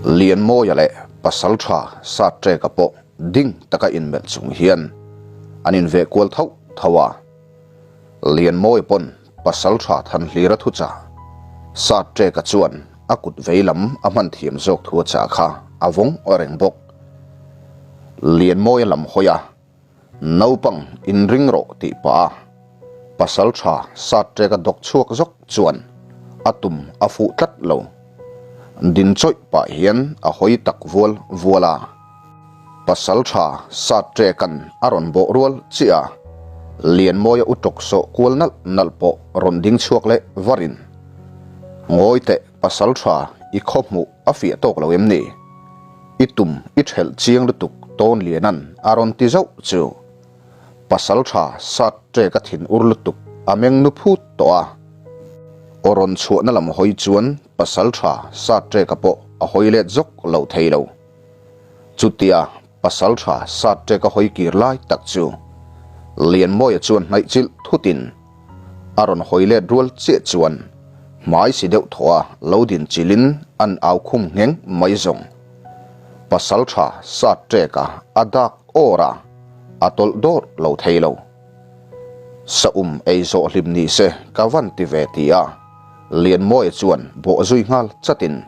Lianmawia leh Pasalṭha Satreka pawh ding taka inmelh chung hian an inveh kual thauh thauh a. Lianmawia pawn Pasalṭha Thanhlira thuchah Satreka chuan a kut vei lam a hman thiam zawk thu a chah kha a vawng reng bawk. Lianmawia lam hawi a. Naupang inring rawh tih pah a pasal tha sat ṭek a dawk chhuak zawk chuan a tum a fuh tlat lo. Din chawih pah hian a hawi tak vual vual a. Pasal tha sat ṭeka'n a rawn bawh rual chiah a, Lianmawia u tawk sawh kual nalh nalh pawh rawn ding chhuak leh varin, Ngawi teh pasal tha i khaw hmuh a fiah tawk lo em ni? I tum i ṭhelh chiang lutuk tawn lianan a rawn ti zauh chu. Pasalṭha sat ṭek a thin ur lutuk a meng nu phut tawh a. Aw rawn chhuahna lam hawi chuan pasalṭha sat ṭeka pawh a hawi let zawk lo thei lo. Chutia pasalṭha sat ṭek a hawi kir lai tak chu Lianmawia chuan hnaih chilh thutin A rawn hawi let rual chiah chuan hmai si deuh thaw a lo din chilhin an au khum ngheng mai zawng. Pasalṭha sat ṭek a a dak awr a, a tawlh dawr lo thei lo. Sa um ei zawh hlim ni se ka van ti ve ti a, Lianmawia chuan bawh zui nghal chatin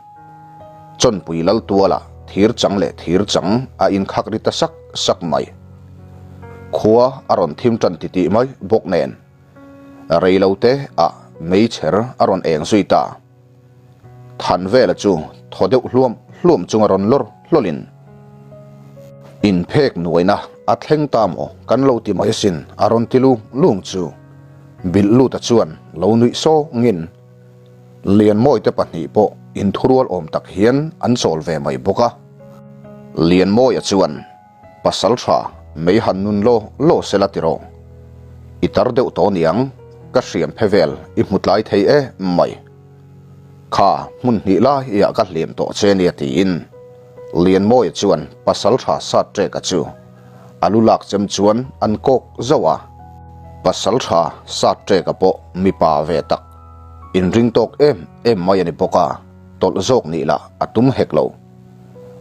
Chawnpui Laltuala thir chang leh thir chang a inkhak ri ta sak sak mai. Khua a rawn thim tan titih mai bawk nen reilo te ah meichher a rawn eng zui ta. Than vela chu thaw deuh hluam hluam chunga rawn lawr hlawlin inphek nuaina a thleng ta maw kan lo ti mai asin a rawn ti lung lung chu Bilh luta chuan lo nuih sawngin Lianmawite pahnih pawh inthurual awm tak hian an chawl ve mai bawk a. Lianmawia chuan. Pasal tha mei han nun law law sela ti rawh. I tar deuh tawh niang, ka hriam phe vel i hmu tlai thei e mai. Kha hmun hnih lai ah ka hliam tawh che nia tiin Lianmawia chuan pasal tha sat ṭeka chu a lu lak chem chuan an kawk zauh a. Pasal tha sat ṭeka pawh mipa ve tak, inring tawk em em mai a ni bawk a, tawlh zawk nih lah a tum hek lo.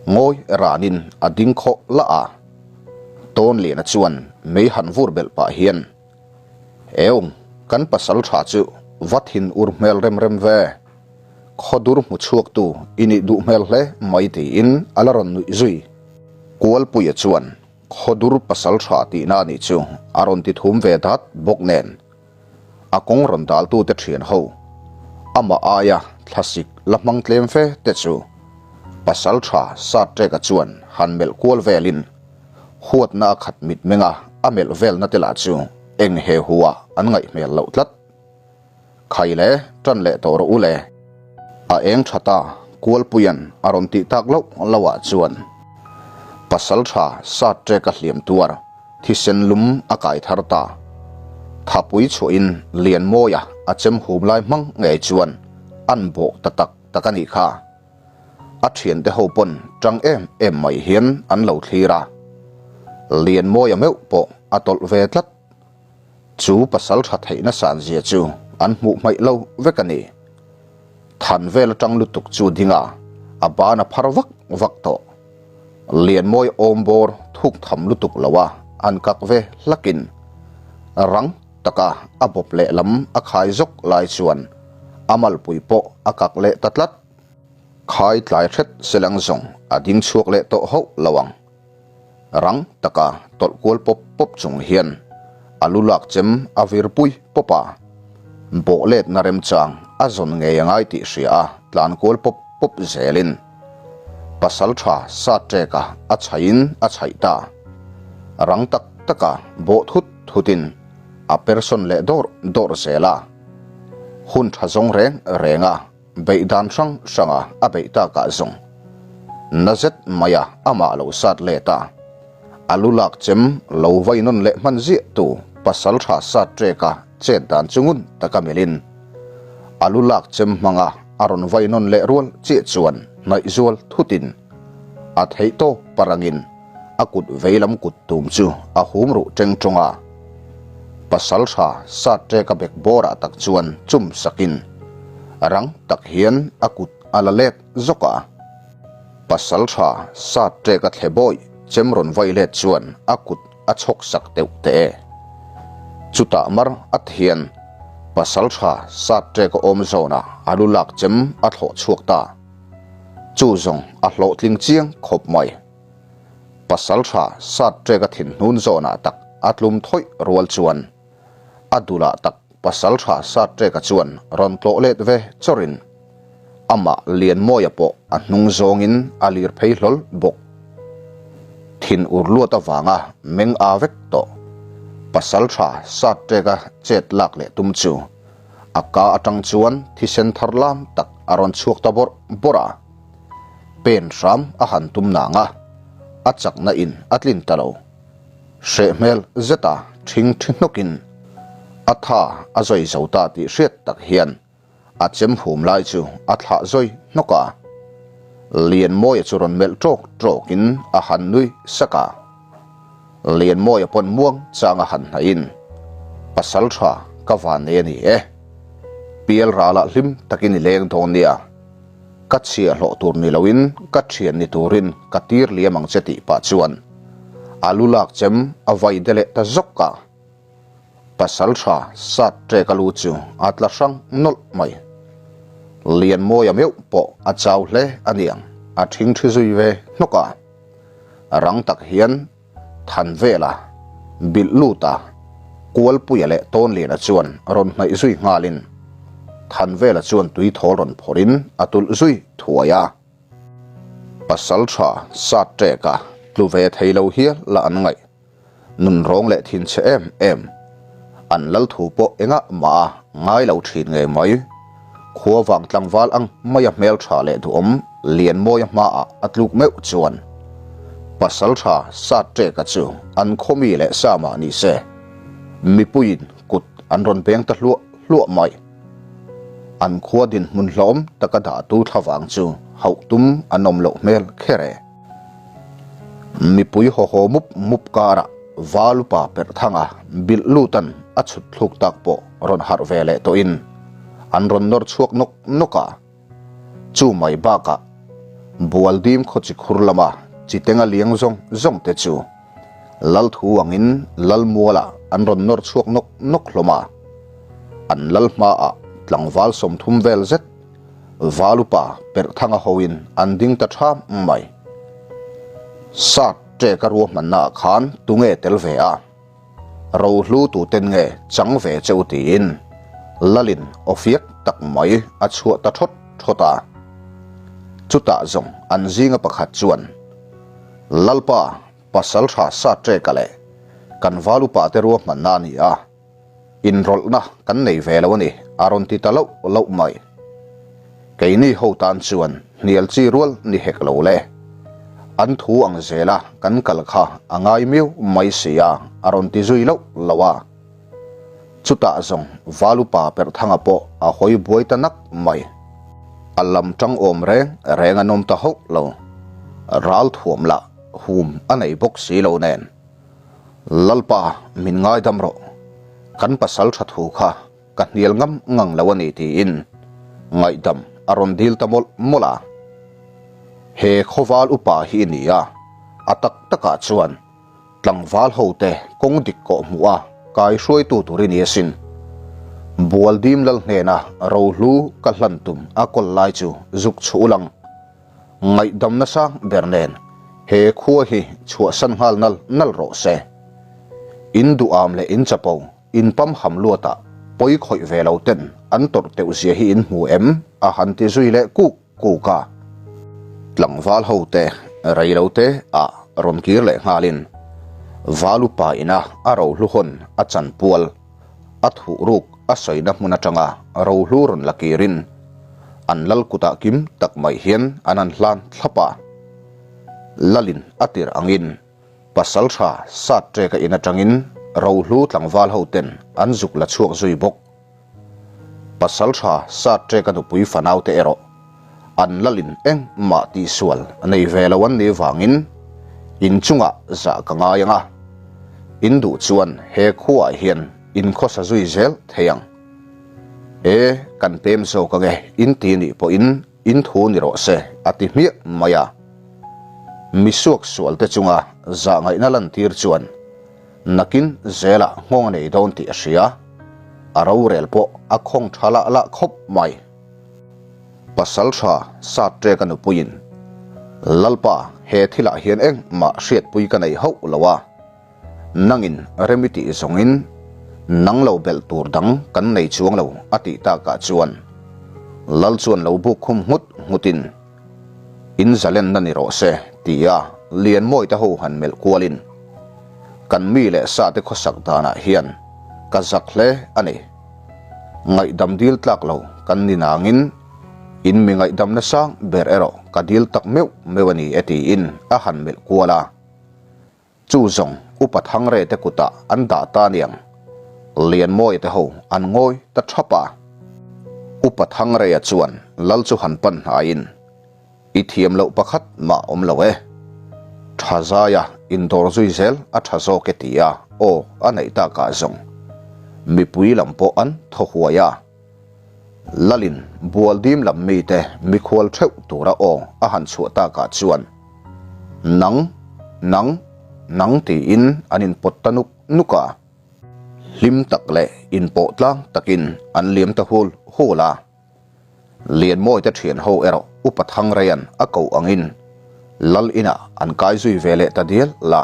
Ngawi ranin a ding khawh lah a. Tawnliana chuan mei han vur belh pah hian, Eung, kan pasal tha chu va thin ur hmel rem rem ve. Khawdur hmu chhuaktu i nih duh hmel hle mai tiin a la rawn nuih zui. Kualpuia chuan khawdur pasal tha tihna a nih chu a rawn ti thum ve dat bawk nen. A kawng rawn daltute thian ho, amah aia thlasik la hmang tlem fe te chu pasal tha Satreka chuan han melh kual velin huatna a khat mitmenga a melh velna te lah chu eng he hua an ngaih hmel loh tlat. Khai le, tan leh tawh rawh u le. A eng tha ta, Kualpuia'n a rawn tih tak loh loh ah chuan pasal tha Satreka hliam tuar Thisen lum a kai thar ta. Thapui chhuahin Lianmawia a chem hum lai hmang ngei chuan an bawh ta tak tak a nih kha. A thiante ho pawn tang em em mai hian an lo thlir a. Lianmawia meuh pawh a tawlh ve tlat. Chu pasal tha theihna san zia chu an hmuh hmaih lo vek a ni. Than vel atang lutuk chu ding a, a ban a phar vak vak tawh. Lianmawi awm bawr thuk tham lutuk lo a, an kak ve hlakin rang taka a bawp lehlam a khai zawk lai chuan a malpui pawh a kak leh ta tlat. Khai tlai hret selang zawng a ding chhuak leh tawh hauh lo ang. Rang taka tawlh kual pawp pawp chung hian a lu lak chem a vir pui pawp a, bawh letna remchang a zawn ngei a ngai tih hria a tlan kual pawp pawp zelin pasal tha sat ṭeka a chhaihin a chhaih ta. Rang tak taka bawh thut thutin a persawn leh dawrh dawrh zel a, hun tha zawng reng reng a. Beih dan hrang hranga a beih takah zawng na zet maia amah lo sat let a, a lu lak chem lo vai nawn leh hman ziah tu pasal tha sat ṭeka chet dan chu ngun taka melhin a lu lak chem hmanga a rawn vai nawn leh rual chiah chuan hnaih zual thutin a theih tawp parangin a kut veilam kut tum chu a hum ruh ṭeng ṭawng a. Pasal tha sat ṭeka bek bawrah tak chuan chum sakin rang tak hian a kut a la let zawk a. Pasalṭha sat ṭek a thle bawih chem rawn vai let chuan a kut a chhawk sak teuh teh e. Chutah mar at hian pasalṭha sat ṭek a awm zawnah a lu lak chem a thlawh chhuak ta. Chu zawng a hlawhtling chiang khawp mai. Pasalṭha sat ṭek a thin hnun zawnah tak a tlum thawih rual chuan a dulah tak Pasalṭha Satreka chuan rawn tlawh let ve chawrin amah Lianmawia pawh a hnung zawngin a lir phei hlawl bawk. Thin ur luat avanga meng a vek tawh. Pasalṭha Satreka chet lak leh tum chu a ka atang chuan thisen thar lam tak a rawn chhuak ta bawrh bawrh a. Pen hram a han tum nang a, a chakna in a tlin ta lo. Hreh hmel zeta ṭhing ṭhi hnawkin a tha a zawi zo ta tih hriat tak hian a chem hum lai chu a thlah zawi hnawk a. Lianmawia chu rawn melh ṭawk ṭawkin a han nui sak a. Lianmawia pawn muang chang a han hnaihin, Pasal ṭha ka van nei a ni e. Pial ralah hlim takin i leng dawn nia. Ka chhia hlawh tur ni loin ka thian ni turin ka tir liam ang che tih pah chuan a lu lak chem a vai de leh ta zawk a. Pasal tha sat ṭek a lu chu a tla hrang nawlh mai. Lianmawia meuh pawh a chau hle a niang a ṭhing ṭhi zui ve hnawk a. Rang tak hian Thanvela, Bilhluta, Kualpuia leh Tawnliana chuan rawn hnaih zui nghalin Thanvela chuan tuithawl rawn phawrhin a tulh zui thuai a. Pasalṭha Satṭeka tlu ve thei lo hial la an ngaih. Nunrawng leh thinchhe em em. An lal thu pawh engah mah a ngai lo ṭhin ngei mai. Khua vang tlangval ang maia hmelṭha leh duhawm Lianmawia hmaah a tluk meuh chuan Pasalṭha Satṭeka chu an khawmi leh sa mah ni se, mipuiin kut an rawn beng ta hluah hluah mai. An khua dinhmun hlawm taka dahtu thlavang chu hauh tum an awm loh hmel kher e. Mipui hawhaw mup mup karah Valupa Perhthanga bilh lutan a chhut thluk tak pawh rawn harh ve leh tawhin an rawn nawr chhuak nawk nawk a. Chu mai bakah Bualdim khaw chi khur lama chitenga liang zawng zawng te chu Lalthu angin Lalmualah an rawn nawr chhuak nawk nawk hlawm a. An lal hmaah tlangval 30 vel zet Valupa Perhthanga hoin an ding ta ṭham mai. Sat ṭeka ruahmannaah khan tunge tel ve a? Rohlu tuten nge chang ve che u tiin Lalin awfiak tak mai a chhuah ta ṭhawt ṭhawt a. Chutah zawng an zinga pakhat chuan, Lalpa, Pasalṭha Sat ṭeka leh kan Valupa te ruahmanna a ni a. Inrawlhna kan nei ve lo a ni, a rawn ti ta loh loh mai. Keini ho tan chuan hnial chi rual ni hek lo le. An thu ang zela kan kal kha a ngai miau mai si a, a rawn ti zui loh loh a. Chutah zawng Valupa Perhthanga pawh a hawi buai ta nak mai. A lam tang awm reng reng an awm ta hauh lo. Ral thuam lah hum a nei bawk si lo nen. Lalpa, min ngaidam rawh. Kan pasal tha thu kha ka hnial ngam ngang lo a ni tiin ngaihdam a rawn dil ta mawlh mawlh a. He khawval upa hi i ni a, a tak takah chuan tlangval hote kawng dik kawh hmuh a kai hruaitu tur i ni asin. Bualdim lal hnena rohlu ka hlan tum a kawl lai chu zuk chhuh ulang. Ngaihdam nasa ber nen he khua hi chhuahsan nghal nal nal rawh se. In duham leh in chapo, in pam ham luatah pawi khawih ve lo ten an tawrh teuh zia hi in hmu em? a han ti zui leh kuk kuk a. Tlangval ho te rei lo te ah rawn kir leh nghalin Valupa ina a rohlu hawn a chanpual a thuh ruk a sawina hmun atanga rohlu rawn la kirin an lal kutah kim tak mai hian an han hlan thlap a. Lalin a tirh angin Pasaltha Satreka in atangin rohlu tlangval ho ten an zuk la chhuak zui bawk. Pasaltha Satreka nupui fanau te erawh an lalin engmah tihsual nei ve lo an nih vangin inchungah zah ka ngai ang a, in duh chuan he khuaah hian in khawsa zui zel thei ang. E, kan pem zawk ange in ti nih pawhin in thu ni rawh se a ti hmiah mai a. Mi suaksualte chunga zahngaihna lantir chuan nakin zelah nghawng a nei dawn tih a hria. A rorel pawh a khawng tha lah lah khawp mai. Pasaltha Satreka nupuiin, Lalpa, he thilah hian engmah hriatpui ka nei hauh lo a. Nangin rem i tih zawngin nang lo belh tur dang kan nei chuang lo a tih takah chuan Lal chuan lo buk khum nghut nghutin In zalenna ni rawh se tia Lianmawite ho han melh kualin Kan mi leh sate khawsak danah hian ka zak hle a ni. Ngaihdam dil tlak lo kan ni nangin in mi ngaihdamna sang ber erawh ka dil tak meuh meuh a ni e tiin a han melh kual a. Chu zawng upa Thangreh te kutah an dah ta aniang. Lianmawia te ho an ngawi ta thap a. Upa Thangreia chuan lal chu han pan hnaiin, I thiam loh pakhat mah awm lo e. Tha zaia indawr zui zel a tha zawk e tia aw a neih takah zawng mipui lam pawh an thaw huai a. Lalin Bualdim lam mite mikhual theuh tura aw a han chhuah takah chuan Nang, nang, nang tiin an inpawt ta nuk nuk a. Hlim tak leh inpawh tlang takin an liam ta hul hul a. Lianmawite thian ho erawh Upa Thangreian a koh angin Lal inah an kai zui ve leh ta dial la.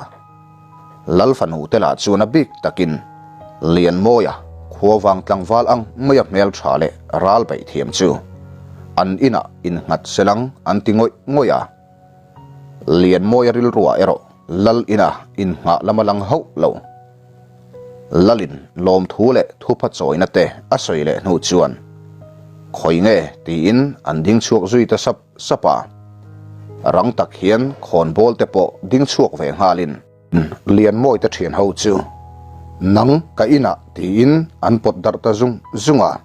Lal fanu te lah chuan a bik takin Lianmawia khuavang tlangval ang maia hmeltha leh ral beih thiam chu an inah innghat selang an ti ngawih ngawih a. Lianmawia rilruah erawh Lal ina innghah lam a lang hauh lo. Lalin lawmthu leh thupha chawina te a sawi leh hnu chuan, Khawi nge? tiin an ding chhuak zui ta sap sap a. Rang tak hian khawnbawl te pawh ding chhuak ve nghalin. Lianmawi te thian ho chu, Nang ka inah tiin an pawt darh ta zung zung a.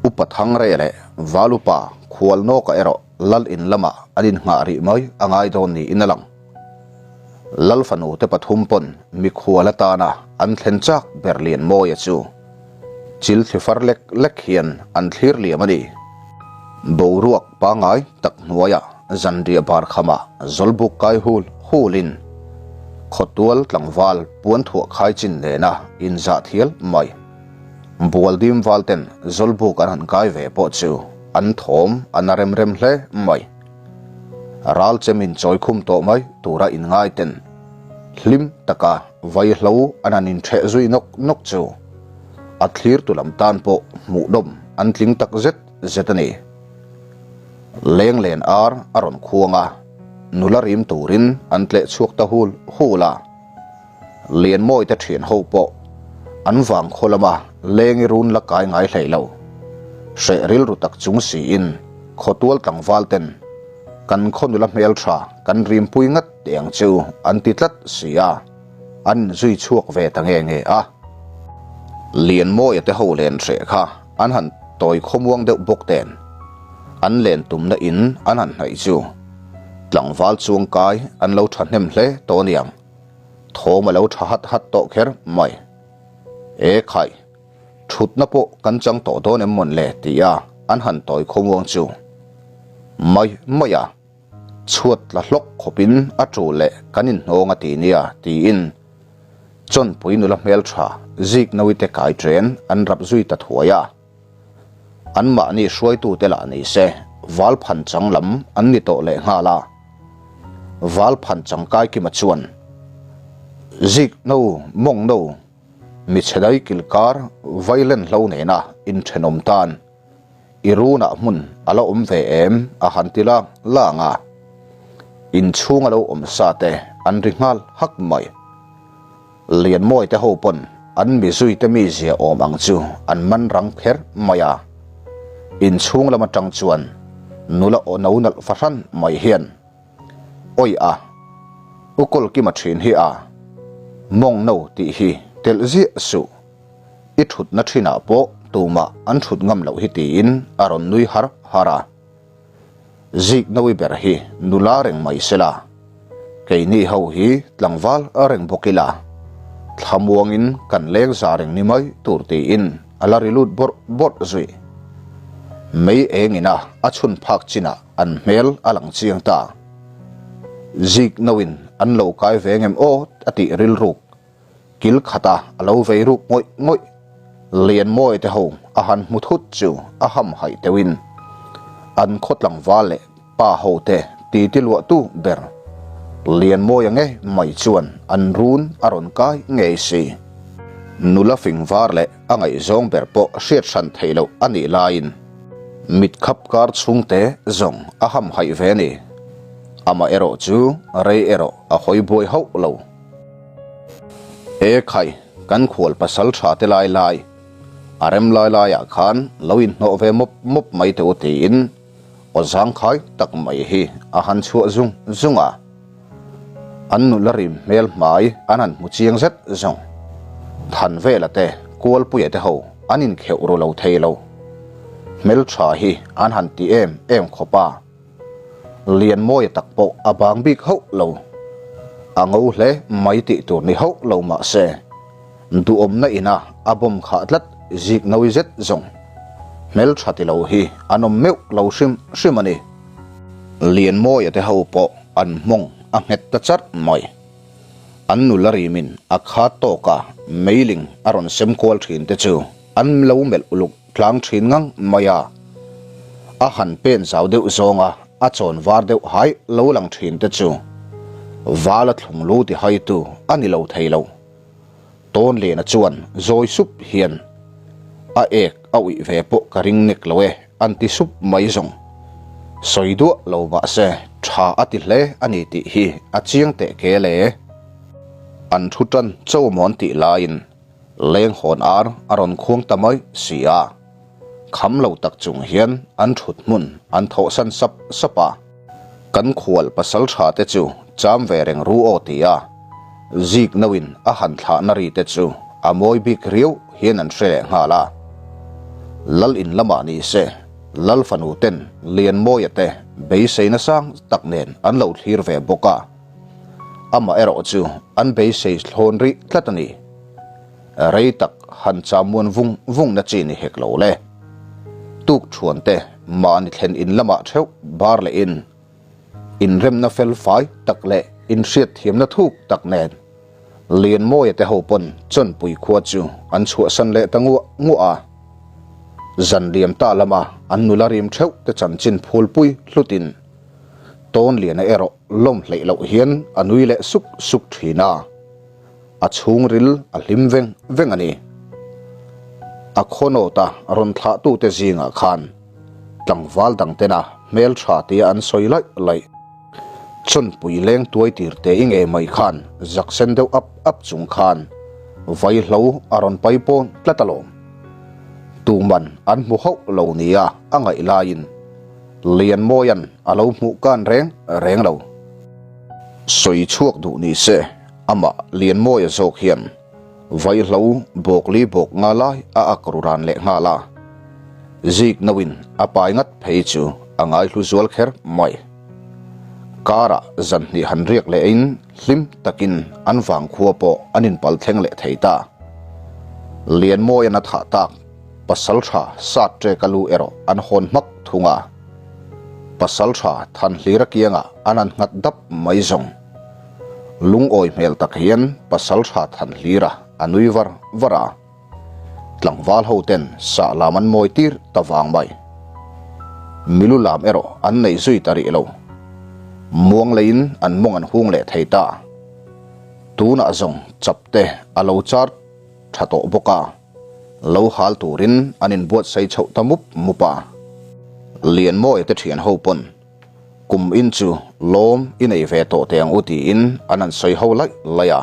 Upa Thangreh leh Valupa Khualnawka erawh Lal in lamah an innghah rih mai a ngai dawn niin a lang. Lal fanu te pathum pawn mikhual atana an thlen chak ber Lianmawia chu chil thli far lek lek hian an thlir liam a ni. Boruak pangai tak hnuaiah zanriah bar khamah zawlbuk kai hul hulin khawtual tlangval puanthuah khai chin nena inzah thial mai. Bualdim valten zawlbuk an han kai ve pawh chu an thawm a na rem rem hle mai. Ral chem in chawi khum tawh mai tura in ngai ten hlim taka vaihlo an han intheh zui nawk nawk chu a thlir tu lam tan pawh hmuhnawm an tling tak zet zet a ni. Lenglen ar a rawn khuang a, nula rim turin an tleh chhuak ta hul hul a. Lianmawi te thian ho pawh an vang khaw lama lengi run la kai ngai hlei lo. Hreh rilru tak chung siin khawtual tlangval ten kan khaw nula hmeltha kan rimpui ngat teh ang chu an ti tlat si a, an inzui chhuak ve ta nge nge a. Lianmawia te ho len hreh kha an han tawi khawmuang deuh bawk ten an len tumna in an han hnaih chu tlangval chuangkai an lo thahnem hle tawh aniang. Thawm a lo tha hat hat tawh kher mai. E khai, thutna pawh kan chang tawh dawn em mawn le tia an han tawi khawmuang chu. Mai mai a, chhuat tla hlawk khawpin a tul leh kan inhnawng a ti nia tiin Chawnpui nula hmeltha zik nawite kai chen an rap zui ta thuai a. Anmahni hruaitute lah ni se, Valphan chang lam an ni tawh leh nghal a. Valphan chang Kaikima chuan, Zik no, mawng no, mi chhedai kilkar vailen hlo nena inthenawm tan i runah hmun a la awm ve em? a han ti lang lang a. Inchhung a lo awm sa te an ri nghal hak mai. Lianmawi te ho pawn an mi zui te mizia awm ang chu an man rang kher mai a. Inchhung lam atang chuan nula aw no nalh fahran mai hian, Awi a, U Kawlkima thin hi a, mawng no tih hi telh ziah suh. I thutna thinah pawh tumah an thut ngam loh hi tiin a rawn nui har har a. Zik nawi ber hi nula reng mai sela, keini ho hi tlangval reng bawk ila, thlamuangin kan leng za reng ni mai tur tiin a la ri lut bawrh bawrh zui. Mei engina a chhun phak chinah an hmel a lang chiang ta. Zik no in an lo kai ve ngem aw a tih rilruk kil khata a lo vei ruk ngawih ngawih. Lianmawi te ho a han hmu thut chu a hamhaih deuhin an khaw tlangval leh pa ho te titi luahtu ber Lianmawia nge mai chuan an run a rawn kai ngei si. Nula fing var leh a ngaihzawng ber pawh hriat hran theih loh a nih laiin mit khap kar chhungte zawng a hamhaih ve a ni. Amah erawh chu rei erawh a hawi buai hauh lo. E khai, kan khual pasal tha te lai lai, a rem lai laiah khan lo inhnawh ve mawp mawp mai teh u tiin aw zangkhai tak mai hi a han chhuah zung zung a. An nula rim hmel hmai an han hmu chiang zet zawng. Thanvela te, Kualpuia te ho an inkheuh ru lo thei lo. Hmeltha hi an han ti em em khawp a. Lianmawia tak pawh a bang bik hauh lo. A ngo hle mai tih tur ni hauh lo mah se, duhawmna ina a bawm khah tlat zik nawi zet zawng hmeltha ti lo hi an awm meuh lo hrim hrim a ni. Lianmawia te ho pawh an hmawng a nghet ta charh mai. An nula rimin a khat tawka meiling a rawn sem kual thin te chu an lo melh uluk Tlang thin ngang mai a, a han pen zau deuh zawnga a chawn var deuh hai lo lang thin te chu Vala thlung lu ti haitu a ni lo thei lo. Tawnliana chuan zawi sup hian a ek a uih ve pawh ka ring nek lo e an ti sup mai zawng. Sawi duah lo mahse tha a ti hle a ni tih hi a chiang teh ke le. An thu tan cho mawn tih laiin Leng hawn ar a rawn khuang ta mai si a, kham lo tak chung hian an thut hmun an thawhsan sap sap a. Kan khual pasal tha te chu cham ve reng ru aw ti a, zik no in a han thlah na ri te chu a mawi bik riau hian an hre leh nghal a. Lal in lamah ni se, Lal fanu ten Lianmawia te beiseina sang tak nen an lo thlir ve bawk a. Amah erawh chu an beisei thlawn rih tlat a ni. Rei tak han chamuan vung vung na chi ni hek lo le. Tuk thuan te mahni thlen in lamah theuh bar leh in, inremna fel fai tak leh inhriatthiamna thuk tak nen Lianmawia te ho pawn Chawnpui khua chu an chhuahsan leh ta nguah nguah a. Zan liam ta lama an nula rim theuh te chanchin phulpui hlutin Tawnliana erawh lawm hleih loh hian a nui leh suk suk thin a, a chhungril a hlim veng veng a ni. A khawnawta rawn thlahtute zingah khan tlangval dangtena hmeltha tia an sawi laih laih. Chawnpui leng tuai tir te i ngei mai khan zak sen deuh ap ap chung khan vaihlo a rawn pai pawn tlat alawm. Tuman an hmu hauh lo nia a ngaih laiin Lianmawia'n a lo hmuh kan reng reng lo. Sawi chhuak duh ni se, amah Lianmawia zawk hian vaihlo bawkli bawk nga lai a ak ru ran leh nghal a. Zik noin a pai ngat phei chu a ngaihlu zual kher mai. Karah zan hnih han riak leh in hlim takin an vangkhua pawh an inpal thleng leh thei ta. Lianmawia'n a thah tak. Pasalṭha sat ṭek a lu erawh an hawn hmak thung a, Pasalṭha Thanhlira kiangah an han nghat dap mai zawng. Lungawi hmel tak hian Pasalṭha Thanhlira a nui var var a, tlangval ho ten sah lam an mawi tir ta vang mai. Milu lam erawh an nei zui ta rih lo. Muang leiin an mawng an hung leh thei ta. Tunah zawng chapte a lo char tha tawh bawk a. Lo hal turin an inbuatsaih chhoh ta mup mup a. Lianmawia te thian ho pawn kum in chu lawm i nei ve tawh teh ang u tiin an han sawi ho laih laih a.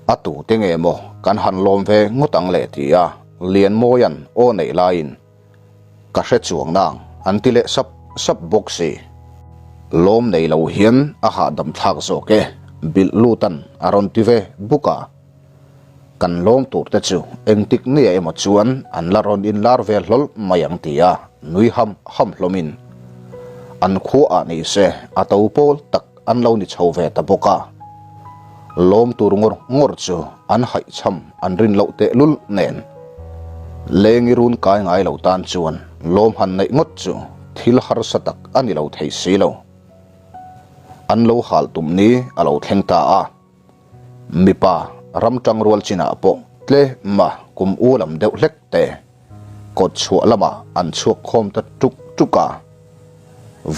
A tu te nge maw kan han lawm ve ngawt ang le ti a Lianmawia'n aw neih laiin ka hre chuang nang an ti leh sap sap bawk si. Lawm nei lo hian a hahdam thlak zawk e, bilh lutan a rawn ti ve buk a. Kan lawm tur te chu engtik nia emaw chuan an la rawn inlar ve hlawl mai ang tia nui ham ham hlawmin an khuaah ni se a to pawl tak an lo ni chho ve ta bawk a. Lawm tur ngawr ngawr chu an haihchham an rin loh tehlul nen lengi run kai ngai lo tan chuan lawm han neih ngawt chu thil harsa tak a ni lo thei si lo. An lo hal tum ni a lo thleng ta a. Mipa ram tangrual chinah pawh tlema kum u lam deuh hlek te kawt chhuah lamah an chhuak khawm ta tuk tuk a.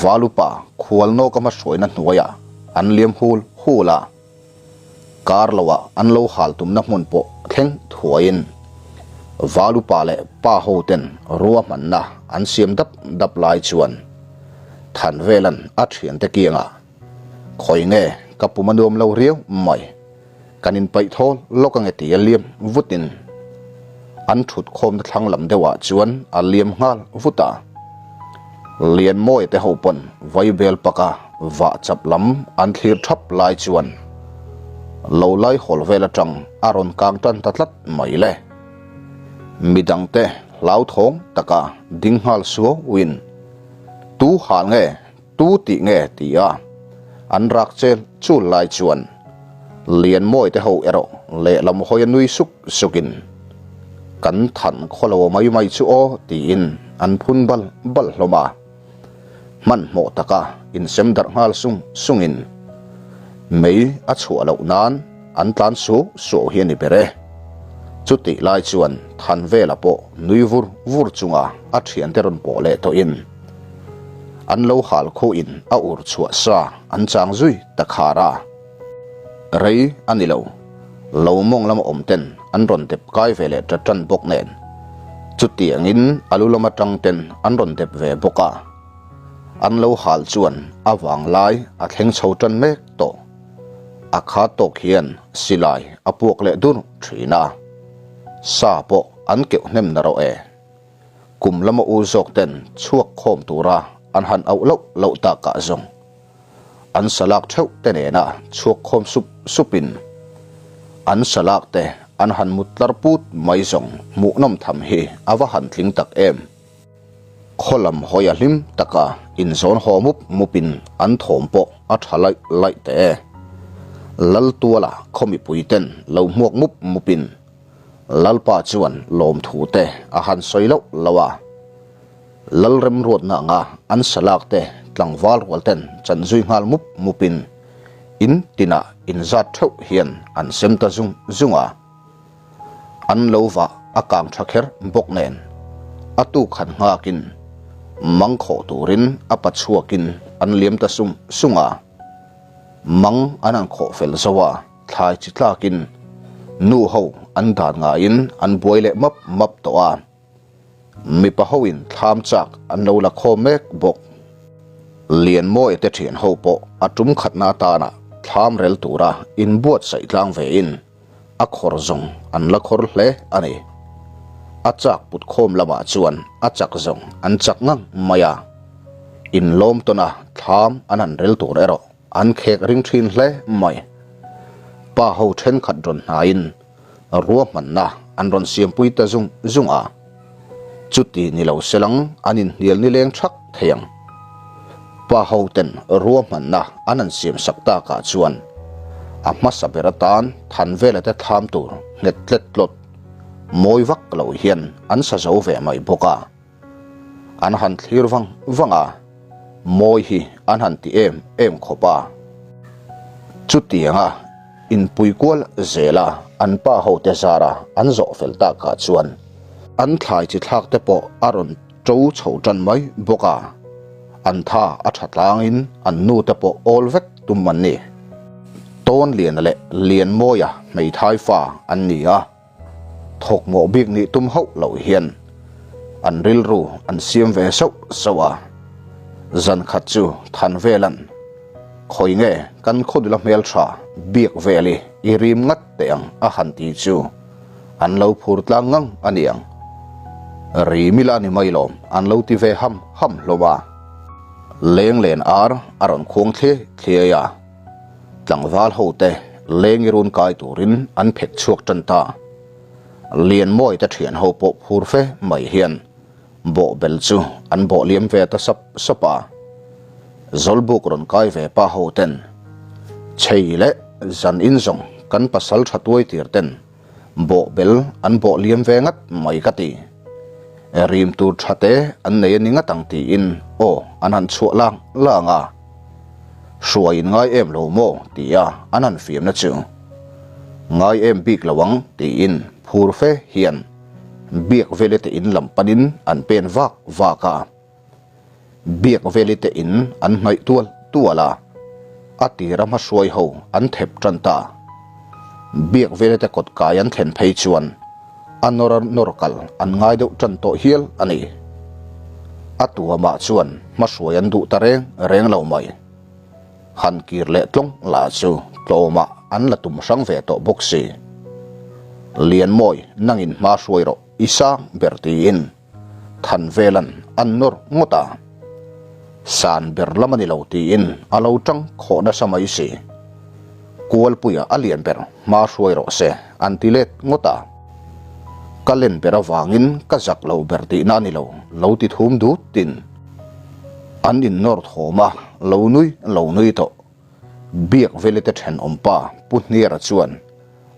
Valupa khual nawka hmahruaina hnuaiah an liam hul hul a. Kar loah an lo hal tumna hmun pawh thleng thuaiin Valupa leh pa hoten ruahmanna an siam dap dap lai chuan Thanvela'n a thiante kiangah, Khawi nge ka pum a nuam lo riau mai, kan inpaih thawl lawk ange tia liam vutin an thut khawmna thlang lam deuhah chuan a liam nghal vut a. Lianmawia te ho pawn vaibel paka vah chap lam an thlir thap lai chuan lo lai hawl vel atang a rawn kang tan ta tlat mai le. Midangte hlauthawng taka ding nghal suauin tu hal nge Tu tih nge ti a an rak chel chul lai chuan Lianmawi te ho erawh lehlam hawi a nui suk sukin kan than khaw lo mai mai chu aw tiin an phun bal bal hlawm a. Hmanhmawh taka insem darh nghal sung sungin mei a chhuah loh nan an tlan suau suau hi a ni ber e. Chutih lai chuan Thanvela pawh nui vur vur chunga a thiante rawn pawh leh tawhin An lo hal khuhin a ur chhuah sa an chang zui ta khar a. Rei a ni lo. Lo mawng lama awm ten an rawn dep kai ve leh ta tan bawk nen. Chutiangin a lu lama tang ten an rawn dep ve bawk a. An lo hal chuan a vang lai a thleng chho tan mek tawh. A kha tawk hian silai a puak leh dur thin a. Sa pawh an keuh hnem narawh e. Kum lama u zawk ten chhuak khawm tura an han auh loh loh takah zawng an salak theuh te nena chhuak khawm sup supin an salak te an han mut tlar put mai zawng hmuhnawm tham hi a va han tling tak em. Khaw lam hawi a hlim taka inzawn haw mup mupin an thawm pawh a tha laih laih teh e. Laltuala khaw mipui ten lo hmuak mup mupin Lalpa chuan lawmthu te a han sawi loh loh a, Lalremruatna anga an salak te tlangval rual ten chan zui nghal mup mupin in tinah inzat theuh hian an sem ta zung zung a. An lo vah a kang tha kher bawk nen a tuk han nghakin mang khawh turin a pa chhuakin an liam ta sung sung a. Mang an han khawh fel zo a. Thlai chi tlakin nu ho an dan ngaiin an buai leh map map tawh a, mipa hoin thlam chak an lo la khawm mek bawk. Lianmawia te thian ho pawh a tum khatna atana thlam rel tura inbuatsaih tlang vein a khawr zawng an la khawr hle a ni. A chak put khawm lamah chuan a chak zawng an chak ngang mai a, inlawm tawna thlam an han rel tur erawh An khek ring thin hle mai. Pa ho thenkhat rawn hnaiin ruahmanna an rawn siampui ta zung zung a. Chuti ni lo selang an inhnial nileng thak thei ang. Pa ho ten ruahmanna an han siam sak takah chuan a hmasa ber atan Thanvela te thlam tur nghet tlet tlawt mawi vak lo hian an sa zo ve mai bawk a. An han thlir vang vang a, mawi hi an han ti em em khawp a. Chutianga inpui kual zela an pa hote zara an zawh fel takah chuan an thlai chi thlak te pawh a rawn to chho tan mai bawk a, an tha a tha tlangin an nu te pawh awl vek tum an ni. Tawnliana leh Lianmawia hmeithai fa an ni a. Thawk mawh bik nih tum hauh loh hian an rilru an siam ve sauh sauh a. Zan khat chu than velan khawi nge kan khawdula hmeltha biak vel i i rim ngat teh ang a han ti chu an lo phur tlang ngang a niang. Rim ila ni mai lawm an lo ti ve ham ham hlawm a. Lenglen ar a rawn khuang thliai thliai a. Tlangval hote leng i run kai turin an phek chhuak tan ta. Lianmawi te thian ho pawh phur fe mai hian bawh bel chu an bawh liam ve ta sap sap a. Zawlbuk rawn kai ve pa ho ten chei leh zan in zawng kan pasal tha tuai tir ten bawh bel an bawh liam ve ngat mai ka ti. Rim tur tha te an nei a ni ngat ang tiin aw an han chhuah lang lang a. Hruai in ngai em lo maw? tia an han fiamna chu ngai em bik lo ang tiin phur fe hian Biakveli te in lam panin an pen vak vak a. Biakveli te in an hnaih tual tual a, a tira hmahruai ho an thep tan ta. Biakveli te kawt kai an thlen phei chuan a nawr a nawr kal an ngai deuh tan tawh hial a ni. A tuamah chuan hmahruai an duh ta reng reng lo mai. Han kir leh tlawng lah chu tlawmah an la tum hrang ve tawh bawk si. Lianmawi nangin hma hruai rawh i sang ber tiin Thanvelan an nawr ngawt a. San ber lam a ni lo tiin a lo tang khawh nasa mai si. Kualpuia a lian ber hma hruai rawh se an ti let ngawt a. Ka len ber avangin ka zak lo ber tihna a ni lo, lo ti thum dut tin. An innawr thawm a, lo nui lo nui tawh. Biakveli te thenawm pa Pu Hniara chuan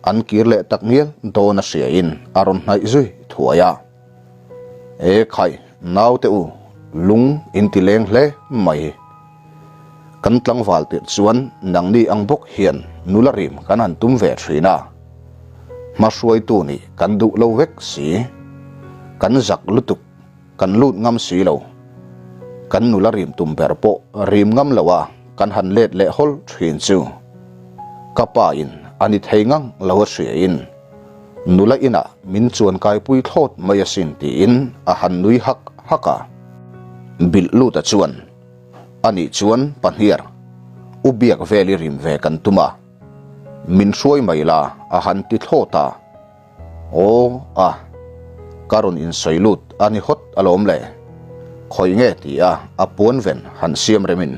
an kir leh tak ngial dawn a hriain a rawn hnaih zui thuai a. E khai, naute u, lung in ti leng hle mai. Kan tlangval tirh chuan nangni ang bawk hian nula rim kan han tum ve thin a. Hmahruaitu nih kan duh lo vek si. Kan zak lutuk, kan lut ngam si lo. Kan nula rim tum ber pawh rim ngam lo a kan han let leh hawl thin chu. Ka pa in a ni thei ngang lo a hria in nula inah min chuan kaipui thlawt mai asin tiin a han nui hak hak a. Bilh luta chuan Anih chuan pahniar, u biak vel i rim ve kan tum a, min hruai mai la a han ti thlawt a. Aw a, ka rawn insawi lut a ni hawt alawm le, khawi nge ti a a puan ven han siam remin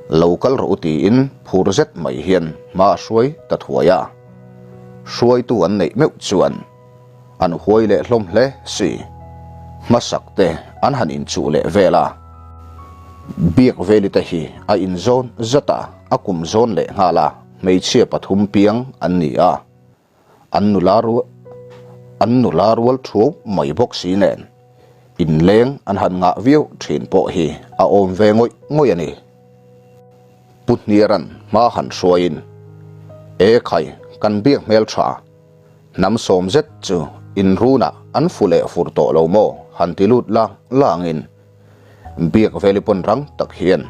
lo kal rawh u tiin phur zet mai hian hma a hruai ta thuai a. Hruaitu an neih meuh chuan. An huai leh hlawm hle si. Hmasak te an han inchuh leh vel a. Biak veli te hi a inzawn zat a, a kum zawn leh nghal a, hmeichhia pathum piang an ni a. An nula rual an nula rual thuau mai bawk si nen inleng an han ngah viau thin pawh hi a awm ve ngawih ngawih a ni. Pu Hniara'n hma han hruaiin, E khai, kan biak hmeltha. Hnam sawm zet chu in runah an fu leh fur tawh lo maw? han ti lut lang langin biak veli pawn rang tak hian,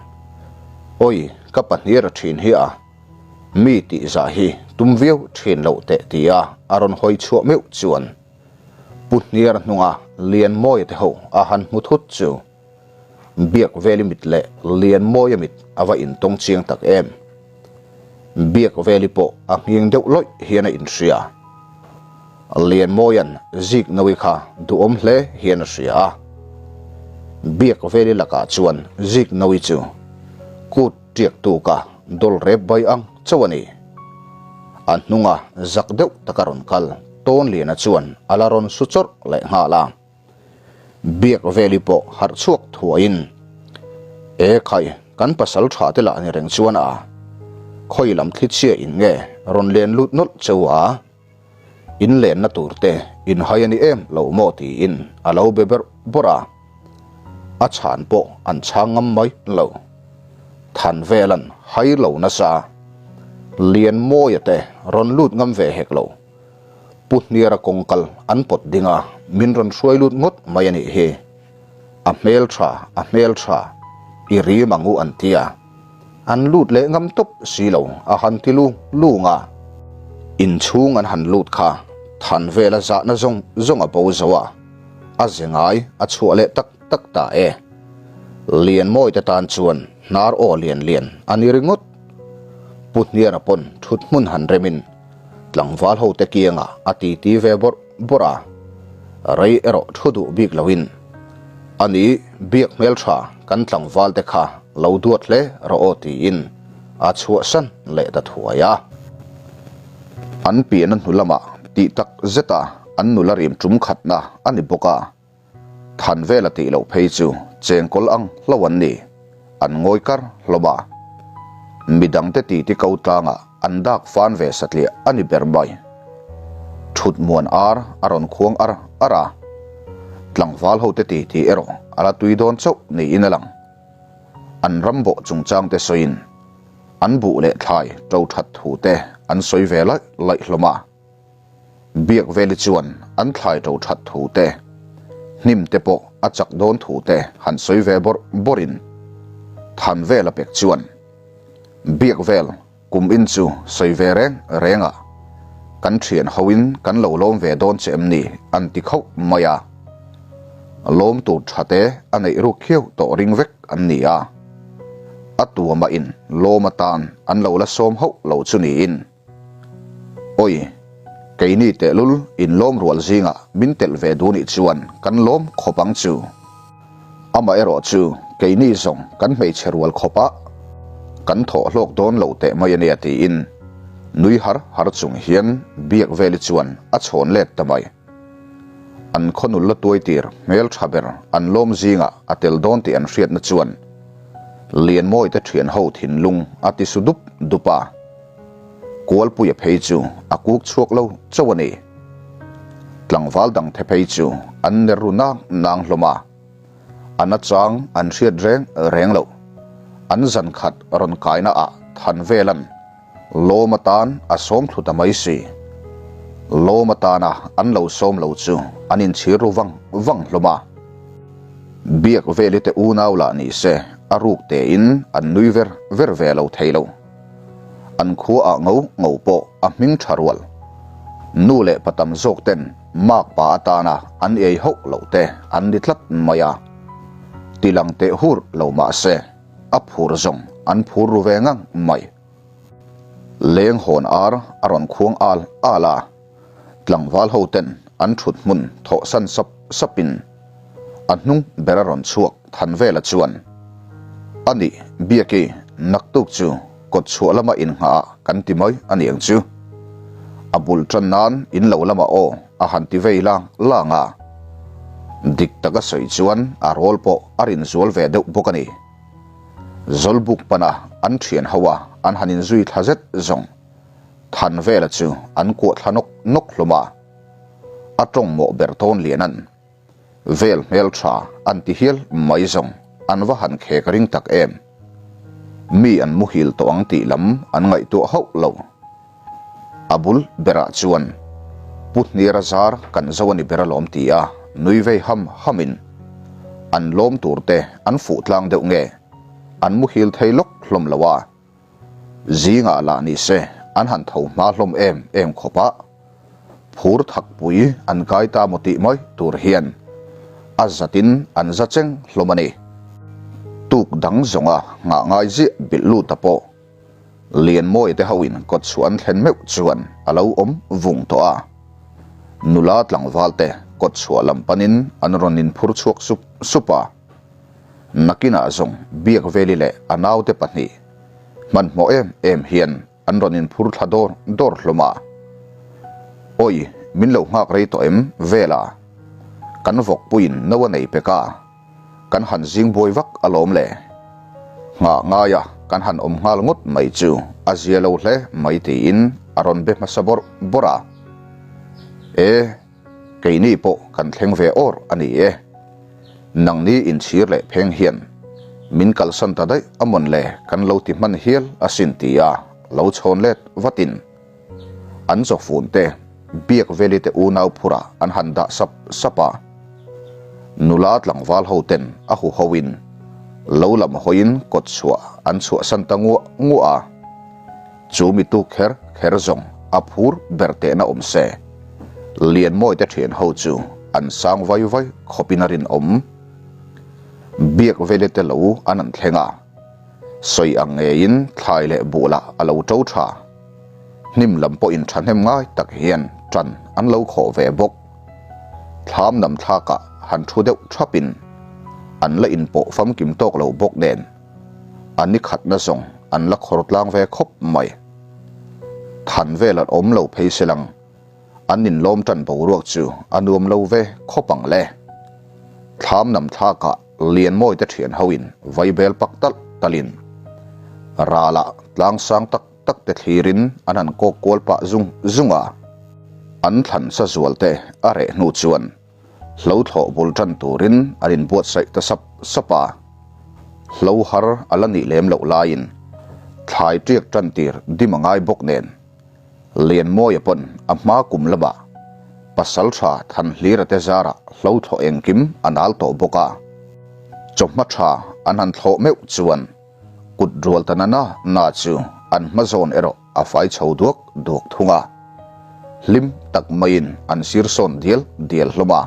Awi, ka pahniar a thin hi a, mi tih zah hi tum viau thin loh teh tia a rawn hawi chhuah meuh chuan Pu Hniar hnunga Lianmawia te ho a han hmu thut chu Biak Veli mit leh Lianmawia mit a va intawng chiang tak em. Biak Veli pawh a nghing deuh lawih hian a inhria. Lianmawia'n zik nawi kha duhawm hle hian a hria a. Biak Veli lakah chuan zik nawi chu kut tiak tuka dawl rep bai ang chauh a ni. A hnunga zak deuh taka rawn kal Tawnliana chuan a la rawn su chawrh leh nghal a. Biak veli pawh harh chhuak thuaiin, E khai, kan pasal tha te lah ni reng chuan a, khawi lam thli chhia in nge rawn len lut nawlh cheu a, in lenna tur te in hai a ni em lo maw tiin a lo be berh bawrh a, a chhan pawh an chhang ngam mai lo. Than velan hai lo nasa, Lianmawia te rawn lut ngam ve hek lo. Pu Hniara kawng kal an pawt ding a, min rawn hruai lut ngawt mai a nih hi. A hmel tha, a hmel tha, i rim ang u an ti a. An lut leh ngam tawp si lo, a han ti lung lung a. Inchhung an han lut kha than vela zahna zawng zawng a bo zo a, a ze ngai a chhuah leh tak tak ta e. Lianmawi te tan chuan hnar aw lian lian a ni ringawt. Pu Hniara pawn thut hmun han remin Tlangval ho te kiangah a titi ve bawrh bawrh a, rei erawh thu duh bik loin a ni biak hmeltha kan tlangval te kha lo duat hle rawh aw tiin a chhuahsan leh ta thuai a. An piahna hnu lamah tih tak zeta an nula rim tum khatna a ni bawk a. Than vel a tih loh phei chu chengkawl ang hlo an ni, an ngawi kar hlawm a. Midangte titi ko tlangah an dak fan ve satliah a ni ber mai. Thut muan ar a rawn khuang ar ar a, tlangval hote titi erawh a la tui dawn chauh niin a lang. An ram bawh chungchangte sawiin. An buh leh thlai ṭo ṭhat thu te an sawi ve laih laih hlawm a. Biakveli chuan an thlai ṭo ṭhat thu te, hnim te pawh a chak dawn thu te han sawi ve bawrh bawrhin Thanvela pek chuan Biakvel kum in chu sawi ve reng reng a, kan ṭhian hoin kan lo lawm ve dawn che em ni an ti khauh mai a. Lawm tur ṭha te a neih ruk khiau tawh ring vek an ni a. A tuamah in lawm atan an lo la sawm hauh lo chu niin. Awi, keini tehlul in lawm rual zingah min telh ve duh nih chuan kan lawm khawp ang chu. Amaherawh chu keini zawng kan hmeichhe rual khawpah kan thawh hlawk dawn lo teh mai ania tiin nui har har chung hian Biakveli chuan a chhawn let ta mai. An khawnul la tuai tir hmel tha ber an lawm zingah a tel dawn tih an hriatna chuan Lianmawite thian ho thinlung a ti su dup dup a. Kualpuia phei chu a kuk chhuak lo chauh a ni. Tlangval dangte phei chu an ner ru nang nang hlawm a, a nachang an hriat reng reng loh. An zan khat rawn kaina ah than velan lawm atan a sawm thlu ta mai si. Lawm atana an lo sawm lo chu an inchhir ru vang vang hlawm a. Biak veli te unau lah ni se a ruk tein an nui ver ver ve lo thei lo. An khua ah ngo ngo pawh a hming tha rual. Nu leh pa tam zawk ten mak pa atana an ei hauh loh te an ni tlat mai a. Tilang teh hur lo mah se a phur zawng an phur ru ve ngang mai. Leng hawn ar a rawn khuang al al a. Tlangval ho ten an thut hmun thawh san sap sap in a hnung ber a rawn chhuak Thanvela chuan, A nih, Biaki, naktuk chu kawt chhuah lama innghah ah kan ti mai a niang chu. A bul tan nan in lo lamah aw a han ti vei lang lang a. Dik taka sawi chuan a rawl pawh a rin zual ve deuh bawk a ni. Zawlbuk pana an thian ho a an han inzui thla zet zawng. Thanvela chu an kuah thla nawk nawk hlawm a, a tawng mawh ber tawn lian an vel hmel tha an ti hial mai zawng an va han khek ring tak em. Mi an muhil tawh ang tih lam an ngaihtuah hauh lo. A bul berah chuan Pu Hniara zar kan zo a ni ber alawm ti a nui vei ham hamin an lawm tur te an fuh tlang deuh nge an muhil thei lawk hlawm lo a. Zingah lah ni se an han tho hma hlawm em em khawp a, phur thakpui an kai ta maw tih mai tur hian a zatin an za cheng hlawm a ni. Tuk dang zawnga nghah ngai ziah bilh lut a pawh Lianmawia te hoin kawt chhuah an thlen meuh chuan a lo awm vung tawh a. Nula tlangval te kawt chhuah lam panin an rawn inphur chhuak sup sup a. Nakinah zawng Biakveli leh a naute pahnih hmanhmawh em em hian an rawn inphur thla dawr dawr hlawm a. Awi, min lo nghak rei tawh em Vela? Kan vawkpuiin no a nei pek a, kan han zing buai vak alawm le. Nghah ngaia kan han awm nghal ngawt mai chu a zia lo hle mai tiin a rawn be hmasa bawrh bawrh a. E. Keini pawh kan thleng ve awr a ni e. Nangni inchhir leh pheng hian min kalsan ta daih a mawn le kan lo ti hman hial asin ti a lo chhawn let vatin an chawfun te Biakveli te unau phurah an han dah sap sap a. Nula tlangval ho ten a huho in lo lam hawiin kawt chhuah an chhuahsan ta nguah nguah a. Chu mi tuk kher kher zawng a phur ber tehna awm se. Lianmawi te thian ho chu an sang vai vai khawpin a rinawm. Biak vele te lo an an thleng a, sawi ang ngeiin thlai leh buhlah a lo to tha. Hnim lam pawhin thahnem ngai tak hian tan an lo khawh ve bawk. Thlam nam thlakah han thu deuh thapin an la inpawh famkim tawk lo bawk nen. A ni khatna zawng an la khawr tlang ve khawp mai. Than vel an awm lo phei se lang, an inlawm tan boruak chu a nuam lo ve khawp ang le. Thlam nam thlakah Lianmawi te thian hoin vaibel pak talh talhin ralah tlang sang tak tak te thlirin an han kawk kual pah zung zung a. An thlan sa zual te a reh hnu chuan Hlo thlawh bul tan turin an inbuatsaih ta sap sap a. Hlo har a la nih lem loh laiin Thlai ṭiak ṭan tir dim a ngai bawk nen, Lianmawia pawn a hma kum lamah Pasalṭha Thanhlira te zarah hlo thlawh engkim a nal tawh bawk a. Chawhma ṭha an han thlawh meuh chuan kut rual ta na na na chu an hma zawn erawh a fai chho duak duak thung a. Hlim tak maiin an sir sawn dial dial hlawm a.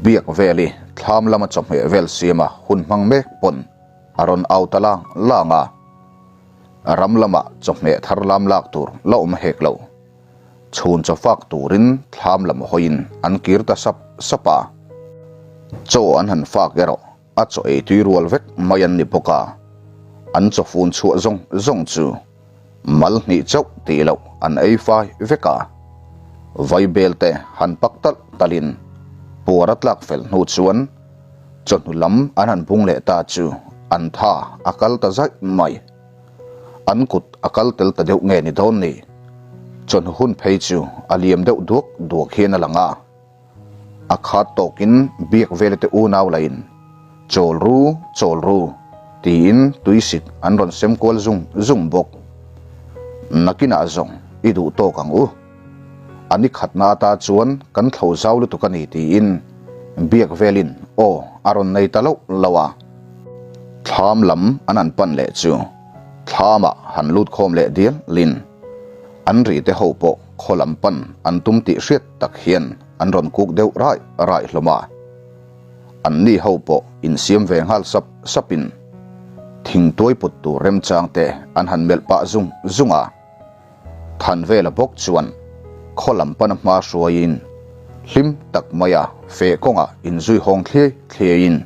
Biak veli thlam lama chawhmeh vel siama hun hmang mek pawn a rawn au ta lang lang a. Ram lamah chawhmeh thar lam lak tur la awm hek lo. Chhun chaw fak turin thlam lam hawiin an kir ta sap sap a. Chaw an han fak erawh a chaw ei tui rual vek mai an ni bawk a. An chaw fun chhuah zawng zawng chu mal hnih chauh tih loh an ei fai vek a. Vaibel te han pak talh talhin puar a tlak fel hnu chuan Chawhnu lam an han bung leh ta chu an tha a kal ta zaih mai. An kut a kal tel ta deuh nge ni dawn ni? Chawhnu hun phei chu a liam deuh duak duak hian a lang a. A khat tawkin biak vela te unau lahin chawl ru, chawl ru tiin tuisik an rawn sem kual zung zung bawk. Nakinah zawng i duh tawk ang u. A ni khatna ata chuan kan thlo zau lutuk a ni tiin biak velin aw a rawn nei ta loh loh a. Thlam lam an han pan leh chu thlamah han lut khawm leh dial lin. An ri te ho pawh khaw lam pan an tum tih hriat tak hian an rawn kuk deuh raih raih hlawm a. An ni ho pawh insiam ve nghal sap sapin thingtuai put tur remchang te an han melh pah zung zung a. Thanvela bawk chuan khaw lam pana hma hruaiin hlim tak maia feh kawngah inzui hawng thliai thliaiin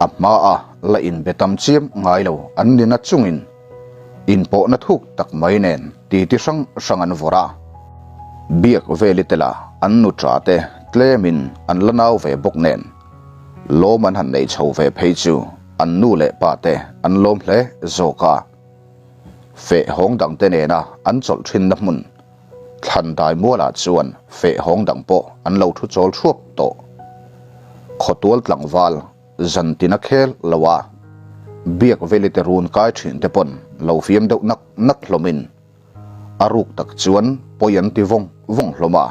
a hmaa la inbe tam chiam ngai lo an ni na chungin inpawhna thuk tak mai nen titi hrang hrang an vawrh a. Biak veli tela an nu tha te tlemin an la nau ve bawk nen lawm an han nei chho ve phei chu an nu leh pa te an lawm hle zawk a. Feh hawng dangte nena an chawlh thinna hmun thlan dai mualah chuan feh hawng dang pawh an lo thu chawl thuap tawh. Khawtual tlangval zan tina khel lo a, biak velite run kai thin te pawn lo fiam deuh nak nak hlawmin a ruk tak chuan pawi an ti vawng vawng hlawm a.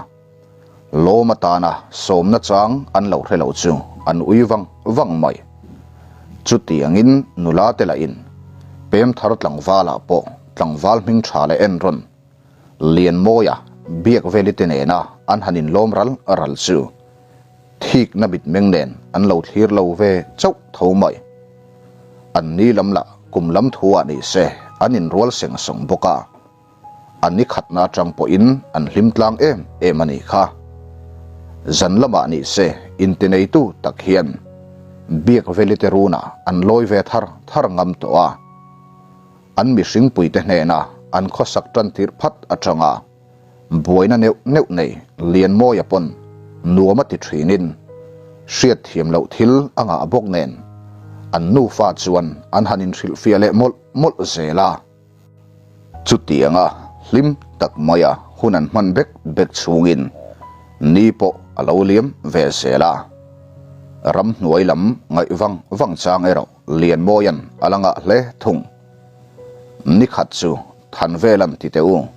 Lawm atana sawmna chang an lo hre lo chu an ui vang vang mai. Chutiangin nula te lahin pem thar tlangvalah pawh tlangval hming tha leh en rawn Lianmawia biak veli te nena an han inlawm ral ral chu thikna mitmeng nen an lo thlir lo ve chauh tho mai. An ni lam lah kum lam thu ah ni se an inrual seng sawng bawk a. A ni khatna atang pawhin an hlim tlang em em a nih kha. Zan lamah ni se intineitu tak hian biak velite runah an lawi ve thar thar ngam tawh a. An mihringpuite hnena an khawsak tan tirh phat atanga buaina neuh neuh nei Lianmawia pawn nuam a ti thinin hriatthiam loh thil a ngah bawk nen an nufa chuan an han inhrilhfiah leh mawlh mawlh zel a. Chutianga hlim tak maia hun an hman bek bek chhungin ni pawh a lo liam ve zel a. Ramhnuai lam ngaih vang vang chang erawh Lianmawia'n a la ngah hle thung. Nikhat chu Thanvelan ti teh u,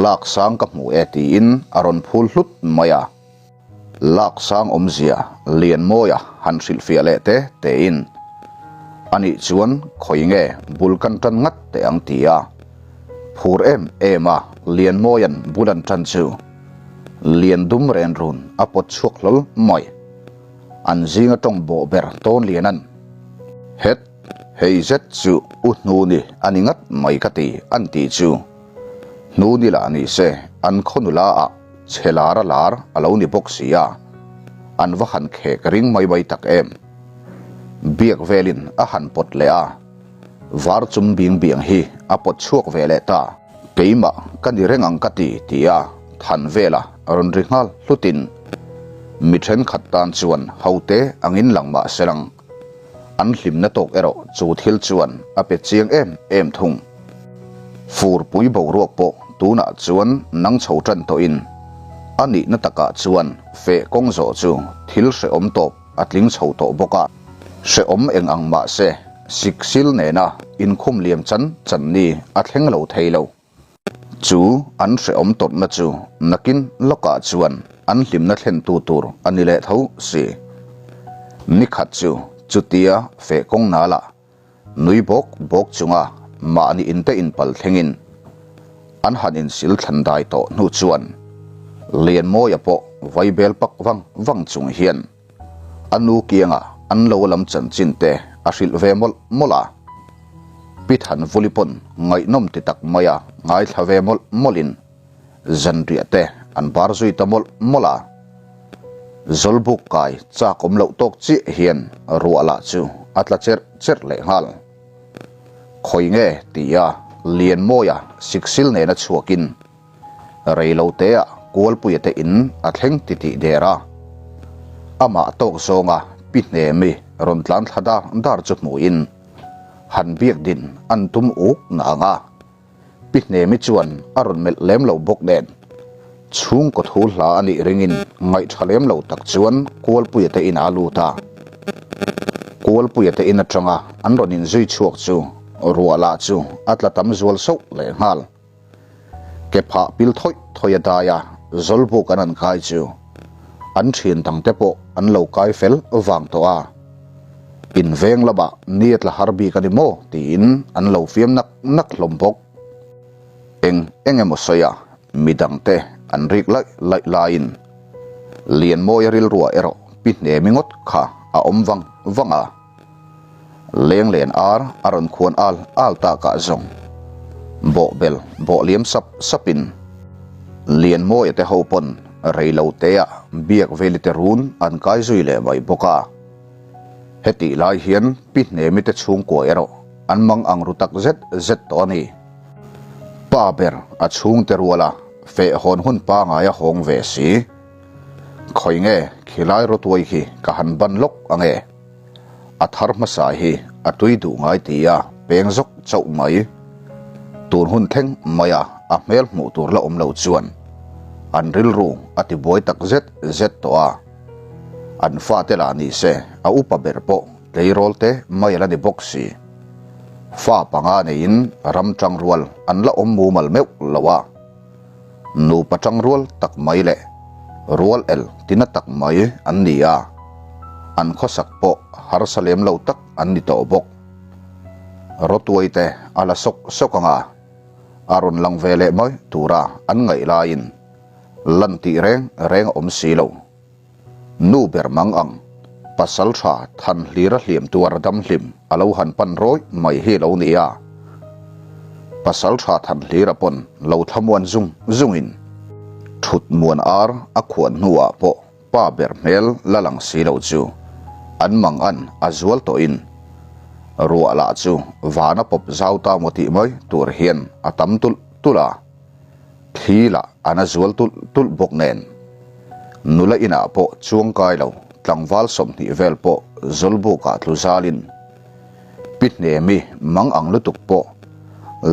lak sang ka hmu e tiin a rawn phul hlut mai a. Lak sang awmzia Lianmawia han hrilhfiah leh te tein, Anih chuan khawi nge bul kan tan ngat teh ang ti a, phur em em a Lianmawia'n bul an tan chu Lian dum ren run a pawt chhuak hlawl mai. An zinga tawng bawh ber tawn Lianan, Het, hei zet chu u Hnuni a ni ngat mai ka ti an tih chu Hnuni lah ni se an khaw nula ah Chhe lar a lar a lo ni bawk si a, an va han khek ring mai mai tak em. Biak velin a han pawt leh a, var chum bing biang hi a pawt chhuak ve leh ta. Keimah ka ni reng ang ka ti ti a than vela rawn ri nghal hlutin mi thenkhat tan chuan hote angin lang mah se lang. An hlimna tawk erawh chu thil chuan a pe chiang em em thung. Furpui boruak pawh tunah chuan nang chho tan tawhin a nihna takah chuan feh kawng zawh chu thil hrehawm tawp a tling chho tawh bawk a. Hrehawm eng ang mah se. Siksil nena inkhum liam chan chan ni a thleng lo thei lo. Chu an hrehawm tawrhna chu nakin lawkah chuan an hlimna thlentu tur a ni leh tho si. Nikhat chu chutia feh kawng nalah Nui bawk bawk chunga mahni inte inpal thlengin an han insil thlan dai tawh hnu chuan Lianmawia pawh vaibel pak vang vang chung hian a nu kiangah an lo lam chanchin te a hrilh ve mawlh mawlh a. Pi Thanvuli pawn ngaihnawm ti tak maia ngaithla ve mawlh mawlhin Zanriah te an bar zui ta mawlh mawlh a, Zawlbuk kai chak awm loh tawk chiah hian ruah lah chu a tla cherh cherh leh nghal. Khawi nge tia Lianmawia siksil nena chhuakin reiloteah Kualpuia te in a thleng titih der a, amah tawk zawnga Pi Hnemi rawn tlan thla dar dar chu hmuhin han biak din an tum uk na ang a. Pi Hnemi chuan a rawn melh lem lo bawk nen, chhungkaw thu hla a nih ringin ngaihṭha lem lo tak chuan Kualpuia te inah a lut a. Kualpuia te in aṭanga an rawn inzui chhuak chu ruah lah chu a tla tam zual sauh leh nghal. Ke phah pil thawih thawih a dai a, Zawlbuk an han kai chu an ṭhian dangte pawh an lo kai fel vang tawh a. In veng lamah ni a tla har bik a ni maw? tiin an lo fiam nak nak hlawm bawk. Eng eng emaw sawi a, midangte an rik laih laih laiin Lianmawia rilruah erawh pi hnemi ngawt kha a awm vang vang a. Lenglen ar a rawn khuan al al takah zawng bawhbel bawh liam sap sapin Lianmawia te ho pawn reiloteah biak velite run an kai zui leh mai bawk a. Hetih lai hian Pi Hnemi te chhungkua erawh an mang ang ru tak zet zet tawh a ni. Pa ber a chhungte ruala feh hawn hun pangai a hawng ve si. Khawi nge khilai rawtuai khi ka han ban lawk ang e. A thar hmasa hi a tui duh ngai ti a peng zawk chauh mai. Tun hun thleng maia a hmel hmuh tur la awm lo chuan an rilru a tibuai tak zet zet tawh a. An fate lah ni se a upa ber pawh tleirawl te mai a la ni bawk si. Fa panga neiin ram tangrual an la awm mumal meuh lo a. Nupa tangrual tak mai leh rual el tina tak mai an ni a, an khawsak pawh harsa lem lo tak an ni tawh bawk. Rawtuai te a la sawk sawk ang a, a rawn lang ve leh mai tura an ngaih laiin Lan tih reng reng a awm si lo. Nu ber mang ang, pasal tha than hlir a hliam tuar dam hlim a lo han pan rawih mai hi lo ni a. Pasal tha than hlir a pawn lo thlamuan zung zungin thut muan ar a khuan hnuah pawh pa ber hmel la lang si lo chu an mang an a zual tawhin ruah lah chu van a pawp zau ta maw tih mai tur hian a tam tulh tulh a. Thli lah an a zual tulh tulh bawk nen. Nula inah pawh chuang kai lo tlangval 20 vel pawh Zawlbukah tlu zalin Pi Hnemi mang ang lutuk pawh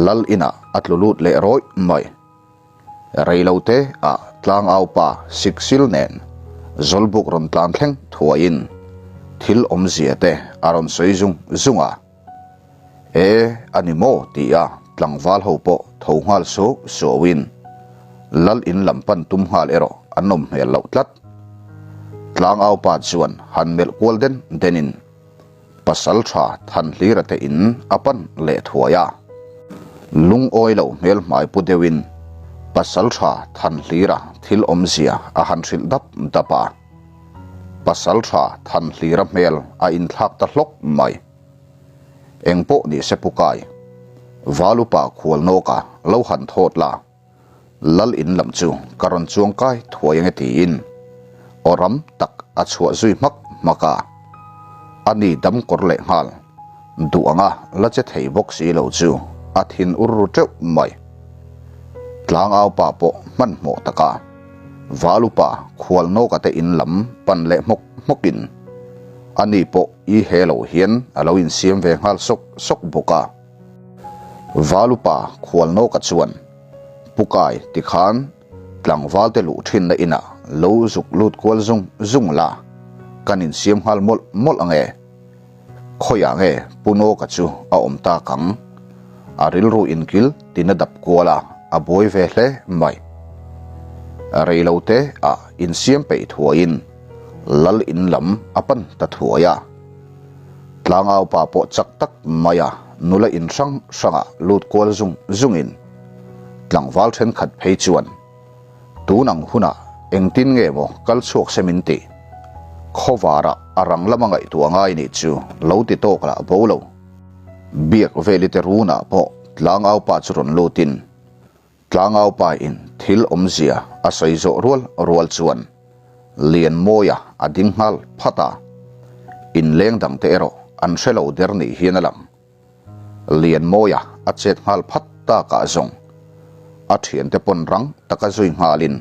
Lal inah a tlu lut leh rawih mai. Reilote ah tlangaupa Siksil nen Zawlbuk rawn tlan thleng thuaiin thil awmzia te a rawn sawi zung zung a. E, a ni maw? ti a tlangval ho pawh tho nghal suau suauin Lal in lam pan tum nghal erawh an awm hmel loh tlat. Tlangau pa chuan han melh kual den denin pasal tha Thanhlira te in a pan leh thuai a. Lungawi lo hmel hmai pu deuhin pasal tha Thanhlira thil awmzia a han hrilh dap dap a. Pasal tha Thanhlira hmel a inthlak ta hlawk mai. Eng pawh ni se pu Kai, Val upa khual nawka lo han thawt la, Lal in lam chu ka rawn chuang kai thuai ange tiin aw ram tak a chhuah zui hmak hmak a. A ni dam kawr leh nghal, duh anga la che thei bawk si lo chu a thin ur ru teuh mai. Tlangau pa pawh hmanhmawh taka Val upa khual nawka te in lam pan leh hmawk hmawkin a ni pawh I he lo hian a lo insiam ve nghal sawk sawk bawk a. Valupa Khualnawka chuan, Pu Kai tikhan tlangvalte luh thinna inah lo zuk lut kual zung zung la, kan insiam nghal mawlh mawlh ang e. Khawiah nge Pu Nawka chu a awm tak ang? A rilru inkil tin a dap kual a, a buai ve hle mai. Reilote ah insiam peih thuaiin Lal in lam a pan ta thuai a. Tlangau pa pawh chak tak maia nula in hrang hrangah lut kual zung zungin tlangval thenkhat phei chuan tun ang hunah engtin nge maw kal chhuak se min tih? Khawvarah a rang lama ngaihtuah ngai nih chu lo ti tawk lah bo lo. Biak veli te runah pawh tlangau pa chu rawn lutin Tlangau pa in thil awmzia a sawi zawh rual rual chuan Lianmawia a ding nghal phat a, inleng dang te erawh an hre lo der nih hian a lang. Lianmawia a chet nghal phat takah zawng a thiante pawn rang taka zui nghalin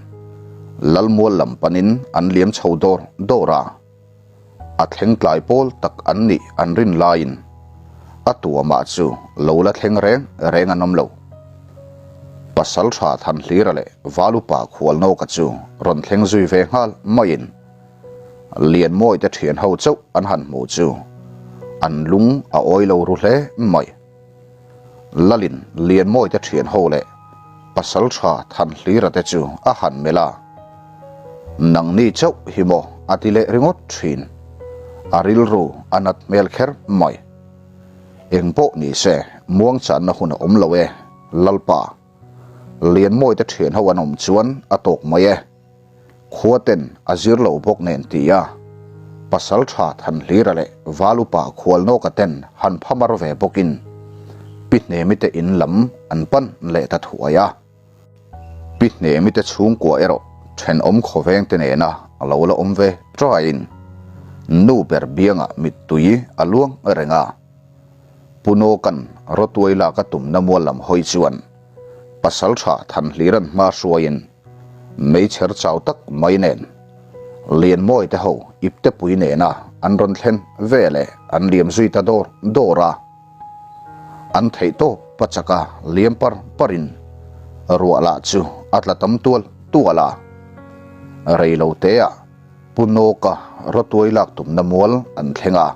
Lalmual lam panin an liam chho dawr dawr a. A thleng tlai pawl tak an nih an rin laiin a tuamah chu lo la thleng reng reng an awm lo. Pasal tha Thanhlira leh Valupa Khualnawka chu rawn thleng zui ve nghal maiin Lianmawite thian ho chauh an han hmuh chu an lung a awi lo ru hle mai. Lalin Lianmawite thian ho leh Pasal tha Thanhlira te chu a han melh a, Nangni chauh hi maw a ti leh ringawt thin. A rilru a nat hmel kher mai. Eng pawh ni se muangchanna hun a awm lo e, Lalpa. Lianmawite thian ho an awm chuan a tawk mai e. Khua ten a zir lo bawk nen ti a, pasal tha Thanhlira leh Val upa Khualnawka ten han phamar ve bawkin Pi Hnemi te in lam an pan leh ta thuai a. Pi Hnemi te chhungkua erawh thenawm khawveng te nena a lo la awm ve taiin nu ber biangah mittui a luang reng a. Pu Nawka'n rawtuai lak a tumna mual lam hawi chuan pasal tha Thanhlira'n hma hruaiin Meichher chau tak mai nen Lianmawi te ho iptepui nena an rawn thlen ve leh an liam zui ta dawr dawr a. An theih tawp pa chaka liam par parin ruah lah chu a tla tam tual tual a. Rei lo teah Pu Nawka rawtuai lak tumna mual an thleng a.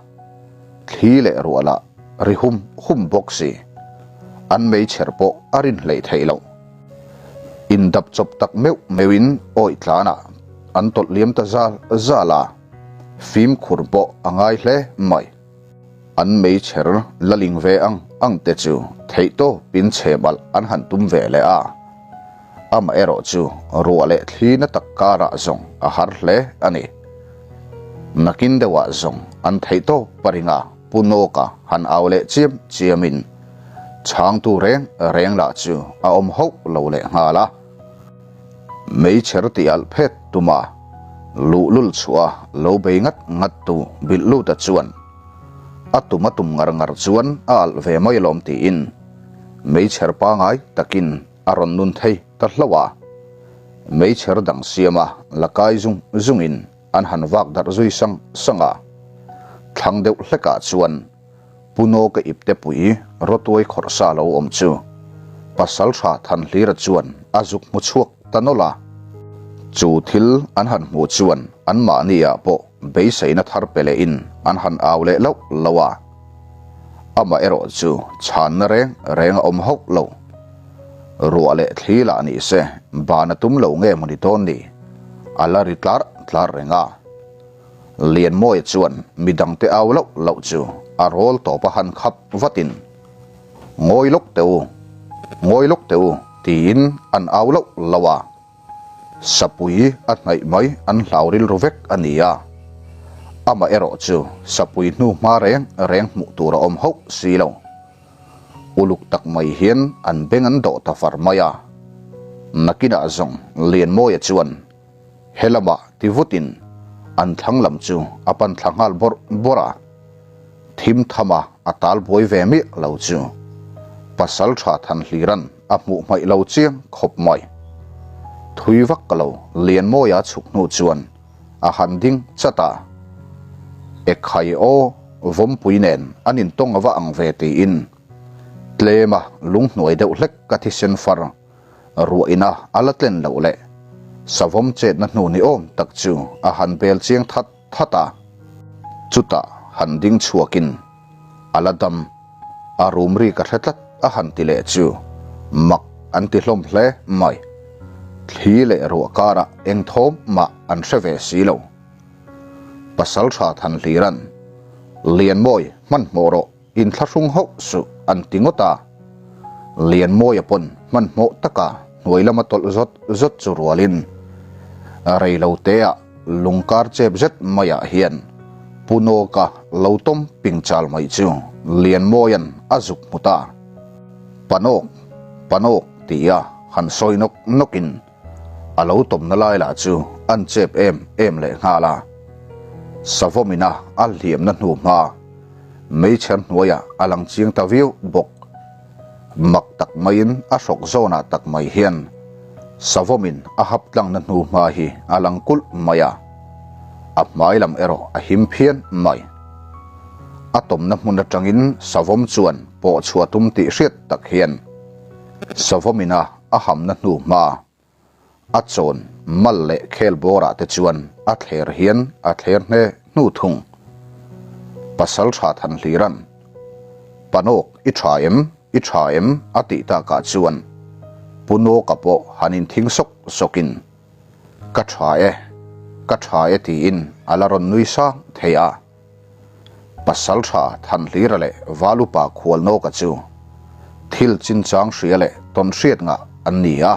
Thli leh ruah lah ri hum hum bawk si. An meichher pawh a rin hleih theih loh. Indap chawp tak meuh meuhin awih tlanah an tawlh liam ta zal zal a, fimkhur pawh a ngai hle mai. An meichher la ling ve ang ang te chu theihtawpin chhe balh an han tum ve leh a, amaherawh chu ruah leh thli na tak karah zawng a har hle a ni. Nakin deuhah zawng an theihtawp a ring a. Pu Nawka han au leh chiam chiamin chhangtu reng reng lah chu a awm hauh lo leh nghal a. Meichher tih alh phet tuma luhlul chhuah a lo bei ngat ngat tu Bilhluta chuan a tum a tum ngar ngar chuan a alh ve mai alawm tiin meichher pangai takin a rawn nun thei ta hlauh a. Meichher dang siama la kai zung zungin An han vak darh zui sang sang a, thlang deuh hlekah chuan Pu Nawka ipte pui rawtuai khawrh sa lo awm chu Pasal Tha Thanhlira chuan a zuk hmu chhuak ta nawlh a. Chu thil an han hmuh chuan anmahni ah pawh beiseina thar pe lehin an han au leh loh loh a. Amaherawh chu chhanna reng reng a awm hauh lo. Ruah leh thli lah ni se ban a tum lo nge maw ni dawn ni? A la ri tlar tlar reng a. Lianmawia chuan midangte au loh loh chu a rawl tawp a han khap vatin, Ngawi lawk teh u, ngawi lawk teh u tiin an au loh loh a. Sapui a hnaih mai an hlau rilru vek a ni a, amaherawh chu sapui hnu hma reng reng hmuh tur a awm hauh si lo. Uluk tak mai hian an beng an dawh ta far mai a, nakinah zawng Lianmawia chuan he lamah ti vutin an thlang lam chu a pan thla nghal bawrh bawrh a, thim thama a tal buai ve miah lo chu Pasal Tha Thanhliran A hmuh hmaih lo chiang khawp mai. Thui vak ka lo, Lianmawia chhuk hnu chuan a han ding chat a. Ekhai aw, Vawmpui nen an intawng a va ang ve tiin tlema lunghnuai deuh hlek ka thisen far ruahina a la tlen loh leh savawm chetna hnu ni awm tak chu a han bel chiang that that a. Chutah han ding chhuakin. A la dam. A rum ri ka hre tlat a han ti leh chu mak an ti hlawm hle mai. Thli leh ruah karah eng thawm mah an hre ve si lo. Pasaltha Thanhlira'n, Lianmawi, hmanhmawh rawh. Inthlahrung hauh suh an ti ngawt a, Lianmawia pawn hmanhmawh taka hnuai lama tawlh zawt zawt chu rualin reiloteah lungkar chep zet maiah hian Pu Nawka lo tawm ping chal mai chu Lianmawia'n a zuk hmu ta. Panawk, Panawk tia han sawi nawk nawkin a lo tawmna lai lah chu an chep em em lehnghal a, Savawmina a hliamna hnu hma Meichher hnuaiah a lang chiang ta viau bawk. Mak tak maiin a hrawk zawnah tak mai hian Savawmin a hap tlangna hnu hma hi a lang kulh mai a, a hmai lam erawh a him phian mai. A tawmna hmun atangin Savawm chuan pawh chhuah tum tih hriat tak hian Savawmina a hamna hnu hma A chawn mal leh khel bawrah te chuan a thler hian a thler hne hnu thung. Pasal tha than hliran, Panawk i tha em, i tha em a tih takah chuan Pu Nawka pawh han inthing sawk sawkin, Ka tha e, ka tha e tiin a la rawn nui sang thei a. Pasaltha Thanhlira leh Valupa Khualnawka chu thil chinchang hria leh tawnhriat ngah an ni a,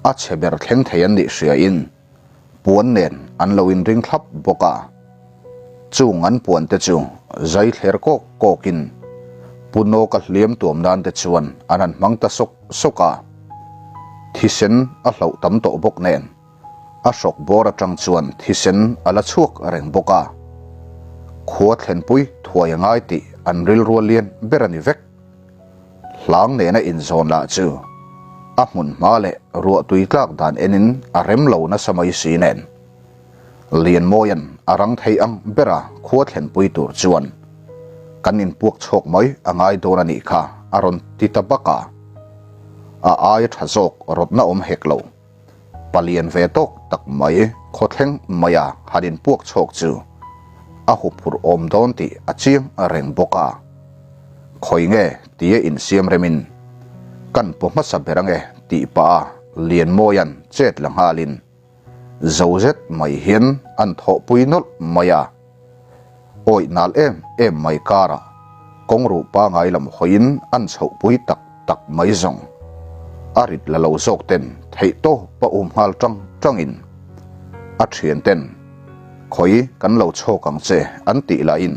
a chhe ber thleng thei an nih hriain puan nen an lo inring thlap bawk a. Chung an puan te chu zai thler kawk kawkin Pu Nawka hliam tuam nan te chuan an han hmang ta sawk sawk a, thisen a hloh tam tawh bawk nen. A hrawk bawr atang chuan thisen a la chhuak reng bawk a, khua thlenpui thuai a ngai tih an rilrua lian ber a ni vek. Hlang nena inzawn lah chu a hmun hma leh ruahtui tlak dan enin a rem lo nasa mai si nen. Lianmawia'n a rang thei ang bera khua thlenpui tur chuan kan inpuak chhawk mai a ngai dawn a nih kha a rawn ti ta bak a, a aia tha zawk rawtna awm hek lo. Palian ve tawk tak mai khawthleng maia han inpuak chhawk chu a huphurh awm dawn tih a chiang reng bawk a. Khawi nge tia insiam remin kan paw hmasa ber ange tih pah a Lianmawia'n chet la nghalin zo zet mai hian an thawhpui nawlh mai a. Awih nal em em mai karah kawng ruh pangai lam hawiin an chhohpui tak tak mai zawng. A rit la lo zawk ten theih tawp a um nghal tang tangin a thian ten khawi kan lo chhawk ang che an tih lahin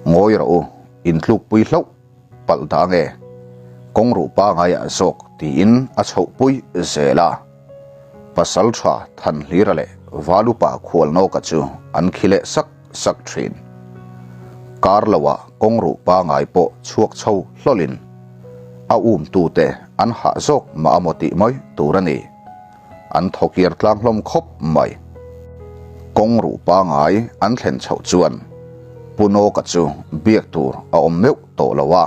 ngawi rawh u intlukpui hlauh palh dah nge kawng ruh pangaiah zawk tiin a chhohpui zel a. Pasal tha Thanhlira leh Valupa Khualnawka chu an khi leh sak sak thin. Kar loah kawng ruh pangai pawh chhuak chho hlawlin a umtute an hah zawk mah a maw tih mai tur a ni. An thawkir tlang hlawm khawp mai. Kawng ruh pangai an thlen chhoh chuan Pu Nawka chu biak tur a awm meuh tawh lo a.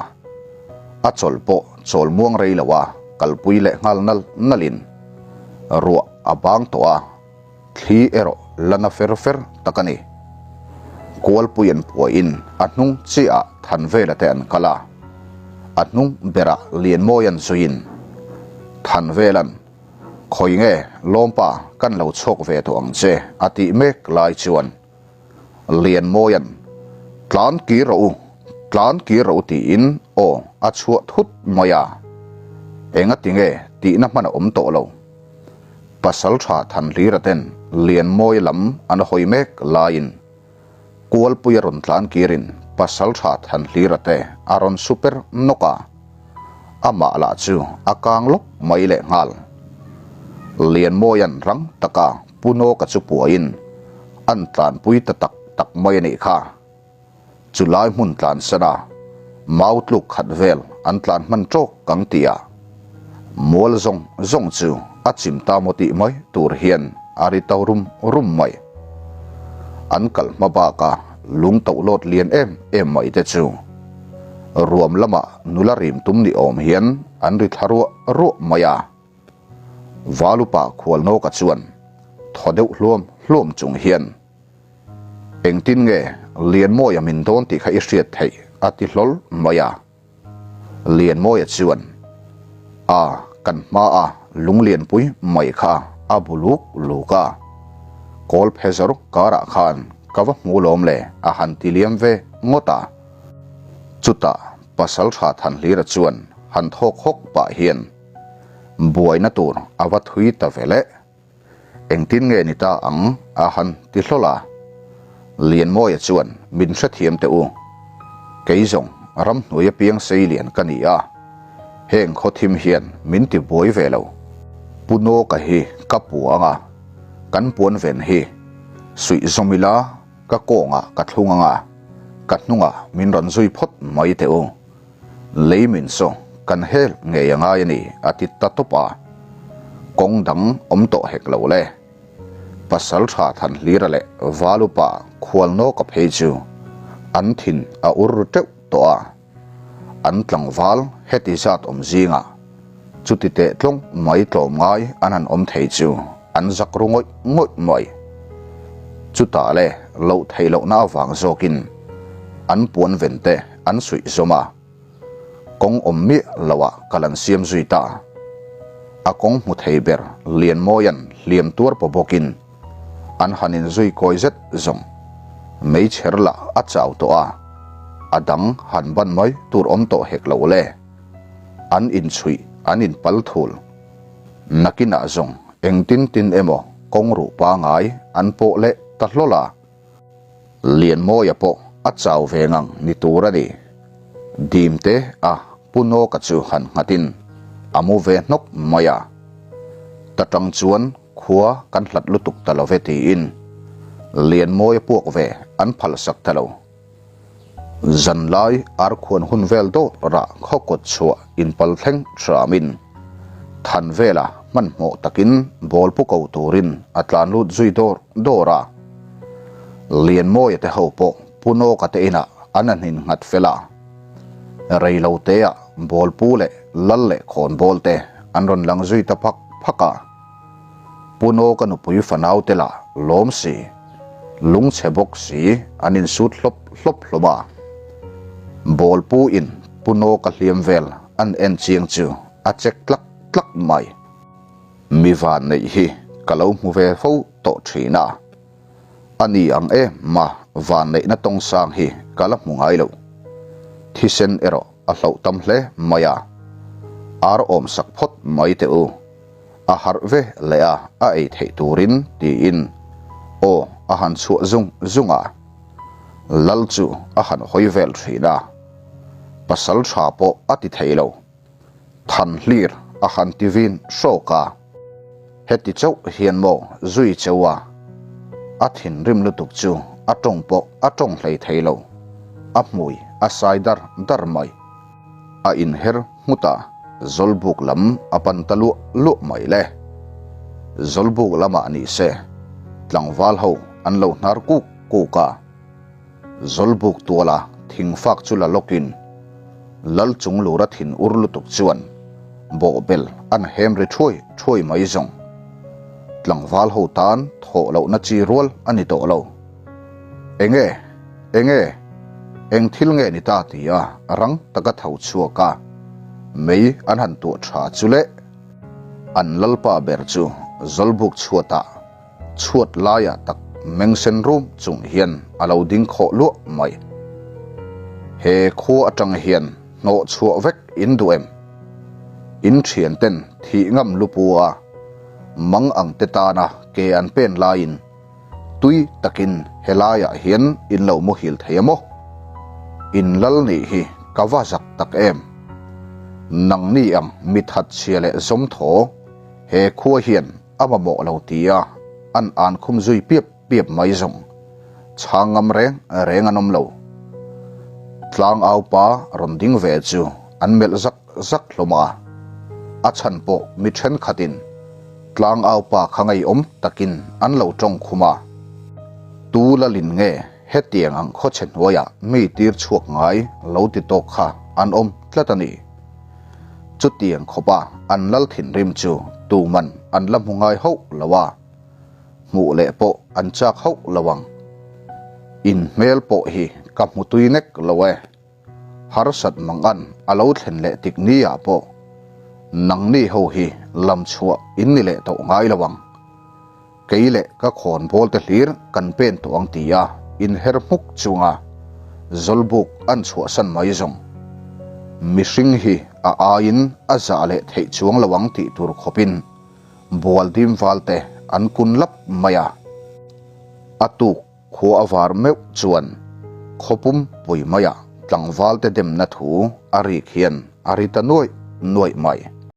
A chawlh pawh chawl muang rei lo a kalpui leh nghal nal nalin ruah a bang tawh a, thli erawh la na fer fer tak a ni. Kualpui an puahin a hnung chiahah Thanvela te an kal a, a hnung berah Lianmawi an zuiin Thanvela'n Khawi nge Lawmpa kan lo chhawk ve tawh ang che a tih mek lai chuan Lianmawia'n, Tlan kir rawh u, tlan kir rawh u tiin aw a chhuah thut mai a. Engati nge tihna hman a awm tawh lo. Pasaltha Thanhlira ten Lianmawia lam an hawi mek laiin Kualpuia rawn tlan kirin Pasaltha Thanhlira te a rawn super nawk a. Amah lah chu a kang lawk mai lehnghal. Lianmawia'n rang taka Pu Nawka chu puain an tlanpui ta tak tak mai a nih kha. Chu lai hmun tlan sana mau tluk khat vel an tlan hman tawk kang tih ah mual zawng zawng chu a chim ta maw tih mai tur hian a ri to rum rum mai. An kal hma baka lung toh lawt lian em em mai te chu ruam lamah nula rim tum ni awm hian an ri thla ruah ruah mai a. Valupa Khualnawka chuan thaw deuh hluam hluam chung hian, Engtin nge Lianmawia min dawn tih kha i hriat theih? a ti hlawl mai a. Lianmawia chuan, A, kan hmaa lunglianpui mai kha a bu luk luk a, kawl phe zawr karah khan ka va hmu lawm le a han ti liam ve ngawt a. Chutah Pasaltha Thanhlira chuan han thawk hawk pah hian buaina tur a va thui ta ve le. Engtin nge ni ta ang? a han ti hlawl a. Lianmawia chuan min hrethiam teh u. Kei zawng ramhnuai apiang sei lian ka ni a, heng khaw thim hian min ti buai ve lo. Pu Nawka hi ka pu ang a, kan puan ven hi suih zawm ila ka kawngah ka thlung ang a, ka hnungah min rawn zui phawt mai teh u. Lei min saw kan hel ngei a ngai a ni a ti ta tawp a, kawng dang awm tawh hek lo le. Pasal tha Thanhlira leh Valupa Khualnawka phei chu an thin a ur ru teuh tawh a, an tlangval heti zat awm zingah chuti teh tlawng mai tlawm ngai an han awm thei chu an zak ru ngawih ngawih mai. Chutah le loh theih lohna avang zawkin an puan ven te an suih zawm a, kawng awm miah loah kal an siam zui ta. A kawng hmu thei ber Lianmawia'n hliam tuar paw bawkin an han inzui kawi zet zawng. Meichher lah a chau tawh a, a dang han ban mai tur awm tawh hek lo le. An inchhuih an inpal thul. Nakinah zawng engtin tin emaw kawng ruh pangai an pawh leh ta hlawl a. Lianmawia pawh a chau ve ngang ni tur a ni. Dim te a Pu Nawka chu han nghatin a mu ve hnawk mai a. Ta tang chuan khua kan hlat lutuk ta lo ve tiin Lianmawia puak ve an phalsak ta lo. Zanlai arkhuan hun vel dawt rah khaw kawt chhuah inpal thleng hramin than vela hmanhmawh takin ball pu ko turin a tlan lut zui dawr dawr a. Lianmawia te ho pawh Pu Nawka te inah an a hnin nghat fel a. Reilo teah ball pu leh lal leh khawn bawl te an rawn lang zui ta phak phak a. Pu Nawka nupui fanau te lah lawm si. Lungchhe bawk si an insut hlawp hlawp hlawm a. Ball pu in Pu Nawka hliam vel an en chiang chu a check tlak tlak mai. Mi van neih hi ka lo hmu ve fo tawh thin a. A ni ang em ma van neihna tawng sang hi ka la hmu ngai lo. Thisen erawh a hloh tam hle mai a. Ar awm sak phawt mai teh u. A harh ve leh a, a ei theih turin tiin aw a han chhuah zung zung a. Lal chu a han hawi vel thin a, pasal tha pawh a ti thei lo. Than hlir a han ti vin hrawk a, heti chauh hian maw zui cheu a, a thinrim lutuk chu a tawng pawh a tawng hlei thei lo, a hmui a sai dar dar mai. A inher nghut a, Zawlbuk lam a pan ta luah luah mai le. Zawlbuk lamah ni se, tlangval ho an lo hnar kuk kuk a. Zawlbuk tuala thingfak chu la lawkin Lal chung lura thin ur lutuk chuan bawhbel an hem ri thuai thuai mai zawng. Tlangval ho tan thawh lohna chi rual a ni tawh lo. Enge? Enge? Eng thil nge ni ta tia rang taka tho chhuak a, mei an han tuah tha chu le. An lalpa ber chu Zawlbuk chhuatah chhuat laiah tak meng sen rum chung hian a lo ding khawh luah mai. He khua atang hian hnawh chhuah vek in duh em? In thian ten thih ngam lupu a, mang ang te tana ke an pen laiin, Tui takin helaiah hian in lo muhil thei a maw? In lal nih hi ka va zak tak em? Nangni ang mithat chhia leh zawm thaw he khua hian a mamawh lo tia an an khum zui piap piap mai zawng chhang ngam reng reng an awm lo. Tlangau pa rawn ding ve chu an melh zak zak hlawm a, a chhan pawh mi thenkhatin Tlangau pa kha ngeiawm takin an lo tawng khum a, Tu lalin nge hetiang ang khawchhe hnuaiah mi tir chhuak ngai lo ti tawk kha an awm tlat a ni. Chutiang khawpa an lal thinrim chu tuman an la hmu ngai hauh lo a, hmuh leh pawh an chak hauh lo ang. In hmel pawh hi ka hmu tui nek lo e. Harsat mangan a lo thlen leh tik ni ah pawh nangni ho hi lam chhuah in ni leh tawh ngai lo ang. Kei leh ka khawnbawl te hlir kan pen tawh ang ti a inher hmuk chunga Zawlbuk an chhuahsan mai zawng. Mihring hi a aiin a zah leh theih chuang lo ang tih tur khawpin Bualdim val te an kun lap mai a. A tuk khua a var meuh chuan khawpum pui maiah tlangval te demna thu a rik hian a ri ta nuaih nuaih mai.